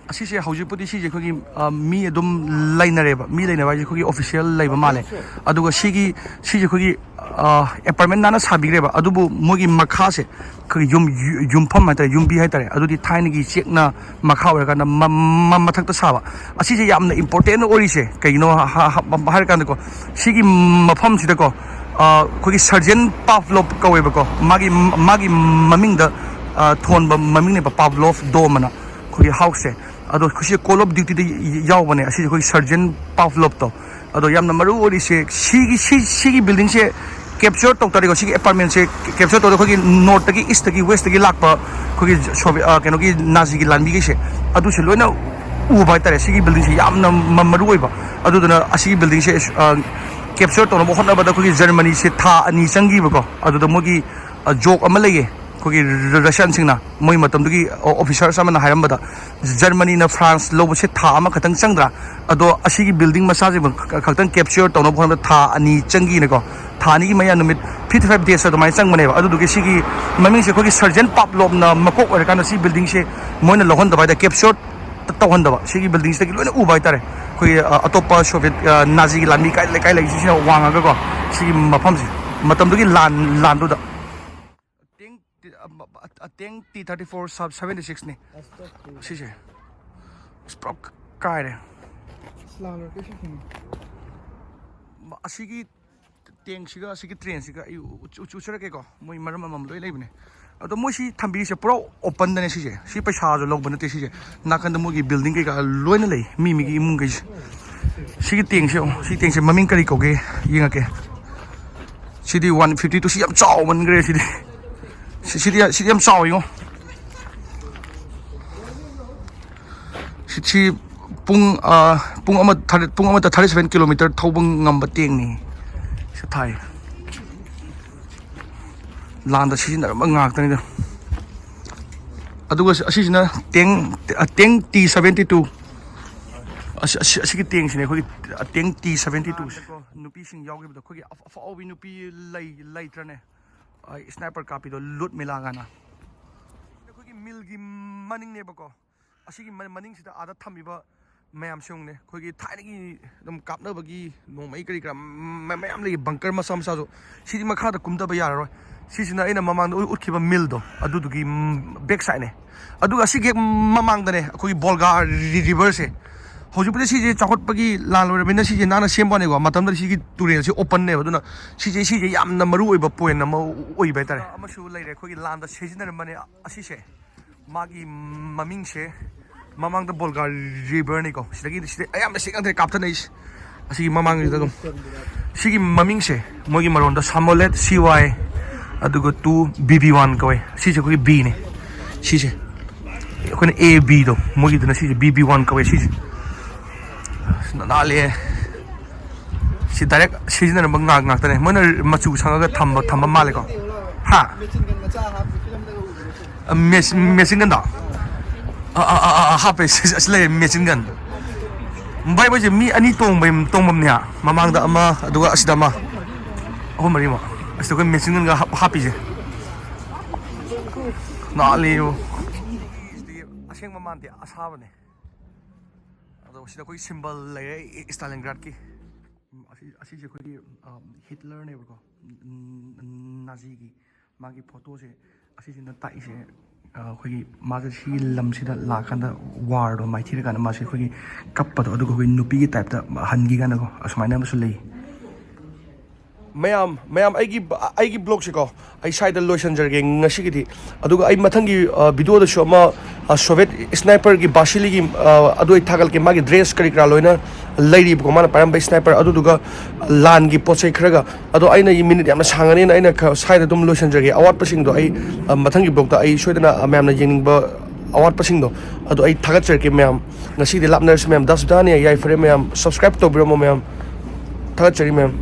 ꯑꯁꯤꯁꯦ ꯍꯧꯖꯤꯛꯄꯨꯗꯤ ꯁꯤꯁꯦ ꯑꯩꯈꯣꯏꯒꯤ, ꯑ, ꯃꯤ ꯑꯗꯨꯝ ꯂꯩꯅꯔꯦꯕ꯫ ꯃꯤ ꯂꯩꯅꯕ ꯍꯥꯏꯁꯦ ꯑꯩꯈꯣꯏꯒꯤ official ꯂꯩꯕ ꯃꯥꯜꯂꯦ꯫ ꯑꯗꯨꯒ ꯁꯤꯒꯤ, ꯁꯤꯁꯦ ꯑꯩꯈꯣꯏꯒꯤ, ꯑ, apartment ꯅꯥꯟꯅ ꯁꯥꯕꯤꯈ꯭ꯔꯦꯕ꯫ ꯑꯗꯨꯕꯨ ꯃꯣꯏꯒꯤ ꯃꯈꯥꯁꯦ ꯑꯩꯈꯣꯏꯒꯤ ꯌꯨꯝ-, ꯌꯨ-, ꯌꯨꯝꯐꯝ ꯍꯥꯏꯇꯥꯔꯦ, ꯌꯨꯝꯕꯤ ꯍꯥꯏꯇꯥꯔꯦ, ꯑꯗꯨꯗꯤ ꯊꯥꯏꯅꯒꯤ ꯆꯦꯛꯅ ꯃꯈꯥ ꯑꯣꯏꯔꯀꯥꯟꯗ ꯃ-, ꯃ-, ꯃꯊꯛꯇ ꯁꯥꯕ꯫ ꯑꯁꯤꯁꯦ ꯌꯥꯝꯅ important ꯑꯣꯏꯔꯤꯁꯦ ꯀꯩꯒꯤꯅꯣ ꯍꯥ-, ꯍꯥ-, ꯍꯥꯏꯔꯀꯥꯟꯗꯀꯣ, ꯁꯤꯒꯤ ꯃꯐꯝꯁꯤꯗꯀꯣ, ꯑ, ꯑꯩꯈꯣꯏꯒꯤ surgeon Pavlov ꯀꯧꯋꯦꯕꯀꯣ, ꯃꯥꯒꯤ, ꯃꯥꯒꯤ ꯃꯃꯤꯡꯗ, ꯑ, ꯊꯣꯟꯕ ꯃꯃꯤꯡꯅꯦꯕ Pavlov dome ꯑꯅ, ꯑꯩꯈꯣꯏꯒꯤ ꯍꯥꯎꯁꯁꯦ꯫ ꯑꯗꯣ ꯁꯤ Call of Dutyꯗ ꯌꯥꯎꯕꯅꯦ, ꯑꯁꯤꯁꯦ ꯑꯩꯈꯣꯏꯒꯤ surgeon Pavlovꯇꯣ꯫ ꯑꯗꯣ ꯌꯥꯝꯅ ꯃꯔꯨ ꯑꯣꯏꯔꯤꯁꯦ ꯁꯤꯒꯤ, ꯁꯤ-, ꯁꯤꯒꯤ buildingꯁꯦ capture ꯇꯧ ꯇꯥꯔꯗꯤꯀꯣ, ꯁꯤꯒꯤ apartmentꯁꯦ capture ꯇꯧꯔꯗꯤ ꯑꯩꯈꯣꯏꯒꯤ northꯇꯒꯤ, eastꯇꯒꯤ, westꯇꯒꯤ ꯂꯥꯛꯄ ꯑꯩꯈꯣꯏꯒꯤ Soviet, ꯑ, ꯀꯩꯅꯣꯒꯤ ꯅꯥꯖꯤꯒꯤ ꯂꯥꯟꯃꯤꯈꯩꯁꯦ, ꯑꯗꯨꯁꯦ ꯂꯣꯏꯅ ꯎꯕ ꯍꯥꯏꯇꯥꯔꯦ꯫ ꯁꯤꯒꯤ buildingꯁꯦ ꯌꯥꯝꯅ ꯃ-, ꯃꯔꯨ ꯑꯣꯏꯕ꯫ ꯑꯗꯨꯗꯨꯅ ꯑꯁꯤꯒꯤ buildingꯁꯦ, ꯑ, capture ꯇꯧꯅꯕ ꯍꯣꯠꯅꯕꯗ ꯑꯩꯈꯣꯏꯒꯤ ꯖꯔꯃꯅꯤꯁꯦ ꯊꯥ ꯑꯅꯤ ꯆꯪꯈꯤꯕꯀꯣ꯫ ꯑꯗꯨꯗ ꯃꯣꯏꯒꯤ, ꯑ, joke ꯑꯃ ꯂꯩꯌꯦ, ꯑꯩꯈꯣꯏꯒꯤ ꯔ-, ꯔ-, Russianꯁꯤꯡꯅ, ꯃꯣꯏ ꯃꯇꯝꯗꯨꯒꯤ officers ꯑꯃꯅ ꯍꯥꯏꯔꯝꯕꯗ, ꯖꯔꯃꯅꯤꯅ France ꯂꯧꯕꯁꯦ ꯊꯥ ꯑꯃꯈꯛꯇꯪ ꯆꯪꯗ꯭ꯔꯥ, ꯑꯗꯣ ꯑꯁꯤꯒꯤ building ꯃꯆꯥꯁꯤꯃ ꯈ-, ꯈꯛꯇꯪ capture ꯇꯧꯅꯕ ꯍꯣꯠꯅꯕꯗ ꯊꯥ ꯑꯅꯤ ꯆꯪꯈꯤꯅꯀꯣ꯫ ꯊꯥ ꯑꯅꯤꯒꯤ ꯃꯌꯥ, ꯅꯨꯃꯤꯠ fifty five days ꯑꯗꯨꯃꯥꯏꯅ ꯆꯪꯕꯅꯦꯕ꯫ ꯑꯗꯨꯗꯨꯒꯤ ꯁꯤꯒꯤ ꯃꯃꯤꯡꯁꯦ ꯑꯩꯈꯣꯏꯒꯤ ꯁꯔꯖꯦꯟ ꯄꯥꯞꯂꯣꯞꯅ ꯃꯀꯣꯛ ꯑꯣꯏꯔꯀꯥꯟꯗ ꯁꯤ ꯕꯤꯜꯗꯤꯡꯁꯦ ꯃꯣꯏꯅ ꯂꯧꯍꯟꯗꯕ ꯍꯥꯏ ꯇꯥꯔꯦ, ꯀꯦꯞꯆꯔ ꯇꯧꯍꯟꯗꯕ꯫ ꯁꯤꯒꯤ ꯕꯤꯜꯗꯤꯡꯁꯤꯗꯒꯤ ꯂꯣꯏꯅ ꯎꯕ ꯍꯥꯏꯇꯥꯔꯦ꯫ ꯑꯩꯈꯣꯏꯒꯤ, ꯑ, ꯑꯇꯣꯞꯄ ꯁꯣꯚꯤꯌꯦꯠ, ꯑ, ꯅꯥꯖꯤꯒꯤ ꯂꯥꯟꯃꯤ ꯀꯥꯏ ꯂꯩꯀꯥꯏ ꯂꯩꯁꯤꯁꯤꯅ ꯋꯥꯡꯉꯒꯀꯣ, ꯁꯤꯒꯤ ꯃꯐꯝꯁꯦ, ꯃꯇꯝꯗꯨꯒꯤ ꯂꯥꯟ, ꯂꯥꯟꯗꯨꯗ꯫ Tank, ꯑ, tank T thirty four sub seventy six ꯅꯤ꯫ ꯁꯤꯁꯦ꯫ ꯑꯁ, ꯄꯨꯔꯥ ꯀꯥꯏꯔꯦ꯫ ꯑꯁꯤꯒꯤ ꯇꯦꯡꯁꯤꯒ ꯑꯁꯤꯒꯤ ꯇ꯭ꯔꯦꯟꯁꯤꯒ ꯑꯩ ꯎ-, ꯎ-, ꯎ-, ꯎꯠꯆꯔꯛꯀꯦꯀꯣ꯫ ꯃꯣꯏ ꯃꯔꯝ ꯑꯃꯝ ꯂꯣꯏ ꯂꯩꯕꯅꯦ꯫ ꯑꯗꯣ ꯃꯣꯏ ꯁꯤ ꯊꯝꯕꯤꯔꯤꯁꯦ ꯄꯨꯔꯥ ꯑꯣꯄꯟꯗꯅꯦ ꯁꯤꯁꯦ꯫ ꯁꯤ ꯄꯩꯁꯥꯁꯨ ꯂꯧꯕ ꯅꯠꯇꯦ ꯁꯤꯁꯦ꯫ ꯅꯥꯀꯟꯗ ꯃꯣꯏꯒꯤ ꯕꯤꯜꯗꯤꯡ ꯀꯩꯀꯥ ꯂꯣꯏꯅ ꯂꯩ꯫ ꯃꯤ ꯃꯤꯒꯤ ꯏꯃꯨꯡꯈꯩꯁꯦ꯫ ꯁꯤꯒꯤ ꯇꯦꯡꯁꯦ ꯌꯦꯡꯉꯣ꯫ ꯁꯤ ꯇꯦꯡꯁꯦ ꯃꯃꯤꯡ ꯀꯔꯤ ꯀꯧꯒꯦ ꯌꯦꯡꯉꯛꯀꯦ꯫ ꯁꯤꯗꯤ one fifty two꯫ ꯁꯤ ꯌꯥꯝ ꯆꯥꯎꯃꯟꯈ꯭ꯔꯦ ꯁꯤꯗꯤ꯫ ꯁꯤ-, ꯁꯤꯗꯤ, ꯁꯤꯗꯤ ꯌꯥꯝ ꯆꯥꯎꯋꯤꯉꯣ꯫ ꯁꯤ, ꯁꯤ ꯄꯨꯡ, ꯑ, ꯄꯨꯡ ꯑꯃ ꯊꯥꯔꯇꯤ, ꯄꯨꯡ ꯑꯃꯗ thirty seven kilometer ꯊꯧꯕ ꯉꯝꯕ ꯇꯦꯡꯅꯤ꯫ ꯁꯤ ꯊꯥꯏ꯫ ꯂꯥꯟꯗ ꯁꯤꯖꯤꯟꯅꯔꯝꯕ ꯉꯥꯛꯇꯅꯤꯗ꯫ ꯑꯗꯨꯒ ꯑꯁꯤꯁꯤꯅ ꯇꯦꯡ, ꯇꯦꯡ T seventy two꯫ ꯑꯁꯤ, ꯑꯁꯤ, ꯑꯁꯤꯒꯤ ꯇꯦꯡꯁꯤꯅꯦ ꯑꯩꯈꯣꯏꯒꯤ ꯇꯦꯡ T seventy two꯫ ꯅꯨꯄꯤꯁꯤꯡ ꯌꯥꯎꯈꯤꯕꯗꯣ ꯑꯩꯈꯣꯏꯒꯤ ꯑꯐ-, ꯑꯐꯥꯎꯕꯤ ꯅꯨꯄꯤ ꯂꯩ-, ꯂꯩꯇ꯭ꯔꯅꯦ? ꯑ, sniper ꯀꯥꯞꯄꯤꯗꯣ ꯂꯨꯠꯃꯤꯂꯥ ꯀꯥꯏꯅ꯫ ꯑꯩꯈꯣꯏꯒꯤ ꯃꯤꯜꯒꯤ ꯃꯅꯤꯡꯅꯦꯕꯀꯣ꯫ ꯑꯁꯤꯒꯤ ꯃ-, ꯃꯅꯤꯡꯁꯤꯗ ꯑꯥꯗ ꯊꯝꯃꯤꯕ ꯃꯌꯥꯝꯁꯦ ꯌꯦꯡꯉꯨꯅꯦ꯫ ꯑꯩꯈꯣꯏꯒꯤ ꯊꯥꯏꯅꯒꯤ ꯑꯗꯨꯝ ꯀꯥꯞꯅꯕꯒꯤ ꯅꯣꯡꯃꯩ ꯀꯔꯤ ꯀꯔꯥ ꯃ-, ꯃꯌꯥꯝ ꯂꯩ, ꯕꯪꯀꯔ ꯃꯆꯥ ꯃꯆꯥꯁꯨ꯫ ꯁꯤꯗꯤ ꯃꯈꯥꯗ ꯀꯨꯝꯊꯕ ꯌꯥꯔꯔꯣꯏ꯫ ꯁꯤꯁꯤꯅ ꯑꯩꯅ ꯃꯃꯥꯡꯗ ꯎ-, ꯎꯠꯈꯤꯕ ꯃꯤꯜꯗꯣ, ꯑꯗꯨꯗꯨꯒꯤ, ꯎꯝ, ꯕꯦꯛ ꯁꯥꯏꯠꯅꯦ꯫ ꯑꯗꯨꯒ ꯑꯁꯤꯒꯤ ꯍꯦꯛ ꯃꯃꯥꯡꯗꯅꯦ ꯑꯩꯈꯣꯏꯒꯤ ꯕꯣꯜꯒꯥ ꯔꯤ-, ꯔꯤꯚꯔꯁꯦ꯫ ꯍꯧꯖꯤꯛꯄꯨꯗꯤ ꯁꯤꯁꯦ ꯆꯥꯎꯈꯠꯄꯒꯤ ꯂꯥꯟ ꯑꯣꯏꯔꯕꯅꯤꯅ ꯁꯤꯁꯦ ꯅꯥꯟꯅ ꯁꯦꯝꯕ ꯋꯥꯅꯦꯀꯣ꯫ ꯃꯇꯝꯗꯨꯗ ꯁꯤꯒꯤ ꯇꯨꯔꯦꯜꯁꯦ ꯑꯣꯄꯟꯅꯦꯕ꯫ ꯑꯗꯨꯅ ꯁꯤꯁꯦ, ꯁꯤꯁꯦ ꯌꯥꯝꯅ ꯃꯔꯨ ꯑꯣꯏꯕ ꯄꯣꯏꯟ ꯑꯃ ꯑꯣꯏꯕ ꯍꯥꯏꯇꯥꯔꯦ꯫ ꯑꯃꯁꯨ ꯂꯩꯔꯦ ꯑꯩꯈꯣꯏꯒꯤ ꯂꯥꯟꯗ ꯁꯤꯖꯤꯟꯅꯔꯝꯕꯅꯦ ꯑꯁꯤꯁꯦ꯫ ꯃꯥꯒꯤ ꯃꯃꯤꯡꯁꯦ ꯃꯃꯥꯡꯗ ꯕꯣꯜꯒꯥ ꯔꯤꯚꯔꯅꯤꯀꯣ꯫ ꯁꯤꯗꯒꯤ, ꯁꯤꯗ ꯑꯌꯥꯝꯕ ꯁꯤ ꯉꯥꯛꯇꯅꯦ ꯀꯥꯞꯊꯠꯅꯩꯁꯦ꯫ ꯑꯁꯤꯒꯤ ꯃꯃꯥꯡꯁꯤꯗ ꯑꯗꯨꯝ꯫ ꯁꯤꯒꯤ ꯃꯃꯤꯡꯁꯦ ꯃꯣꯏꯒꯤ ꯃꯔꯣꯟꯗ ꯁꯥꯃꯣꯂꯦꯠ C Y, ꯑꯗꯨꯒ two B B one ꯀꯧꯋꯦ꯫ ꯁꯤꯁꯦ ꯑꯩꯈꯣꯏꯒꯤ Bꯅꯦ꯫ ꯁꯤꯁꯦ ꯑꯩꯈꯣꯏꯅ A Bꯗꯣ, ꯃꯣꯏꯒꯤꯗꯨꯅ ꯁꯤꯁꯦ B B one ꯀꯧꯋꯦ ꯁꯤꯁꯦ꯫ ꯑꯁ, ꯅꯥꯜꯂꯦ꯫ ꯁꯤ ꯗꯥꯏꯔꯦꯛ ꯁꯤꯖꯤꯟꯅꯔꯝꯕ ꯉꯥꯛ ꯉꯥꯛꯇꯅꯦ꯫ ꯃꯣꯏꯅ ꯃꯆꯨ ꯁꯪꯉꯒ ꯊꯝꯕ, ꯊꯝꯕ ꯃꯥꯜꯂꯦꯀꯣ꯫ ꯍꯥ? ꯑ, ꯃꯦꯁ-, ꯃꯦꯁꯤꯟ ꯒꯟꯗꯣ? ꯑ, ꯑ, ꯑ, ꯑ, ꯍꯥꯞꯄꯦ꯫ ꯁꯤ, ꯑꯁꯤ ꯂꯩꯔꯦ, ꯃꯦꯁꯤꯟ ꯒꯟ꯫ ꯚꯥꯏ, ꯃꯣꯏꯁꯦ ꯃꯤ ꯑꯅꯤ ꯇꯣꯡꯕꯩ, ꯇꯣꯡꯐꯝꯅꯦ ꯍꯥ? ꯃꯃꯥꯡꯗ ꯑꯃ, ꯑꯗꯨꯒ ꯑꯁꯤꯗ ꯑꯃ꯫ ꯑꯍꯨꯝ ꯃꯔꯤꯃꯨꯛ꯫ ꯑꯁꯤꯗ ꯑꯩꯈꯣꯏ ꯃꯦꯆꯤꯟ ꯒꯟꯒ ꯍꯥꯞ- ꯍꯥꯞꯄꯤꯁꯦ꯫ ꯅꯥꯜꯂꯤꯕꯨ꯫ ꯑꯁꯦꯡꯕ ꯃꯥꯟꯗꯦ, ꯑꯁꯥꯕꯅꯦ꯫ ꯑꯗꯣ ꯁꯤꯗ ꯑꯩꯈꯣꯏ ꯁꯤꯝꯕꯜ ꯂꯩꯔꯦ, ꯏ- ꯁ꯭ꯇꯥꯂꯤꯟꯒ꯭ꯔꯥꯗꯀꯤ꯫ ꯎꯝ, ꯑꯁꯤ, ꯑꯁꯤꯁꯦ ꯑꯩꯈꯣꯏꯒꯤ, ꯑ, ꯍꯤꯠꯂꯔꯅꯦꯕꯀꯣ꯫ ꯎꯝ, ꯎꯝ, ꯅꯥꯖꯤꯒꯤ꯫ ꯃꯥꯒꯤ ꯐꯣꯇꯣꯁꯦ ꯑꯁꯤꯁꯤꯅ ꯇꯥꯛꯏꯁꯦ ꯑꯩꯈꯣꯏꯒꯤ ꯃꯥꯁꯦ ꯁꯤꯒꯤ ꯂꯝꯁꯤꯗ ꯂꯥꯛꯀꯥꯟꯗ ꯋꯥꯔꯗꯣ ꯃꯥꯏꯊꯤꯔꯀꯥꯟꯗ ꯃꯥꯁꯦ ꯑꯩꯈꯣꯏꯒꯤ ꯀꯞꯄꯗꯣ ꯑꯗꯨꯒ ꯑꯩꯈꯣꯏ ꯅꯨꯄꯤꯒꯤ ꯇꯥꯏꯞꯇ ꯍꯟꯈꯤ ꯀꯥꯏꯅꯀꯣ ꯑꯁꯨꯃꯥꯏꯅ ꯑꯃꯁꯨ ꯂꯩ꯫ ꯃꯌꯥꯝ ꯃꯌꯥꯝ ꯑꯩꯒꯤ ꯑꯩꯒꯤ ꯕ꯭ꯂꯣꯛꯁꯦꯀꯣ ꯑꯩ ꯁ꯭ꯋꯥꯏꯗ ꯂꯣꯏꯁꯤꯟꯖꯔꯒꯦ ꯉꯁꯤꯒꯤꯗꯤ꯫ ꯑꯗꯨꯒ ꯑꯩ ꯃꯊꯪꯒꯤ ꯚꯤꯗꯤꯑꯣꯗꯁꯨ ꯑꯃ ꯁꯣꯚꯦꯠ ꯁ꯭ꯅꯥꯏꯄꯔꯒꯤ ꯕꯥꯁꯤꯂꯤꯒꯤ ꯑꯗꯨ ꯑꯩ ꯊꯥꯒꯠꯂꯛꯀꯦ꯫ ꯃꯥꯒꯤ ꯗ꯭ꯔꯦꯁ ꯀꯔꯤ ꯀꯔꯥ ꯂꯣꯏꯅ ꯂꯩꯔꯤꯕꯀꯣ ꯃꯥꯅ ꯄꯥꯏꯔꯝꯕ ꯁ꯭ꯅꯥꯏꯄꯔ ꯑꯗꯨꯗꯨꯒ ꯂꯥꯟꯒꯤ ꯄꯣꯠ ꯆꯩ ꯈꯔꯒ꯫ ꯑꯗꯣ ꯑꯩꯅ ꯃꯤꯅꯤꯠ ꯌꯥꯝꯅ ꯁꯥꯡꯉꯅꯤꯅ ꯑꯩꯅ ꯈꯔ ꯁ꯭ꯋꯥꯏꯗ ꯑꯗꯨꯝ ꯂꯣꯏꯁꯤꯟꯖꯔꯒꯦ꯫ ꯑꯋꯥꯠꯄꯁꯤꯡꯗꯣ ꯑꯩ ꯃꯊꯪꯒꯤ ꯕ꯭ꯂꯣꯛꯇ ꯑꯩ ꯁꯣꯏꯗꯅ ꯃꯌꯥꯝꯅ ꯌꯦꯡꯅꯤꯡꯕ ꯑꯋꯥꯠꯄꯁꯤꯡꯗꯣ ꯑꯗꯣ ꯑꯩ ꯊꯥꯒꯠꯆꯔꯛꯀꯦ ꯃꯌꯥꯝ꯫ ꯉꯁꯤꯗꯤ ꯂꯥꯞꯅꯔꯁꯤ ꯃꯌꯥꯝ꯫ ꯗꯥꯁ ꯕꯤꯗꯥꯅꯤ ꯌꯥꯏꯐꯔꯦ ꯃꯌꯥꯝ꯫ ꯁꯕꯁꯀ꯭ꯔꯥꯏꯕ ꯇꯧꯕꯤꯔꯝꯃꯣ ꯃꯌꯥꯝ꯫ ꯊꯥꯒꯠꯆꯔꯤ ꯃꯌꯥꯝ꯫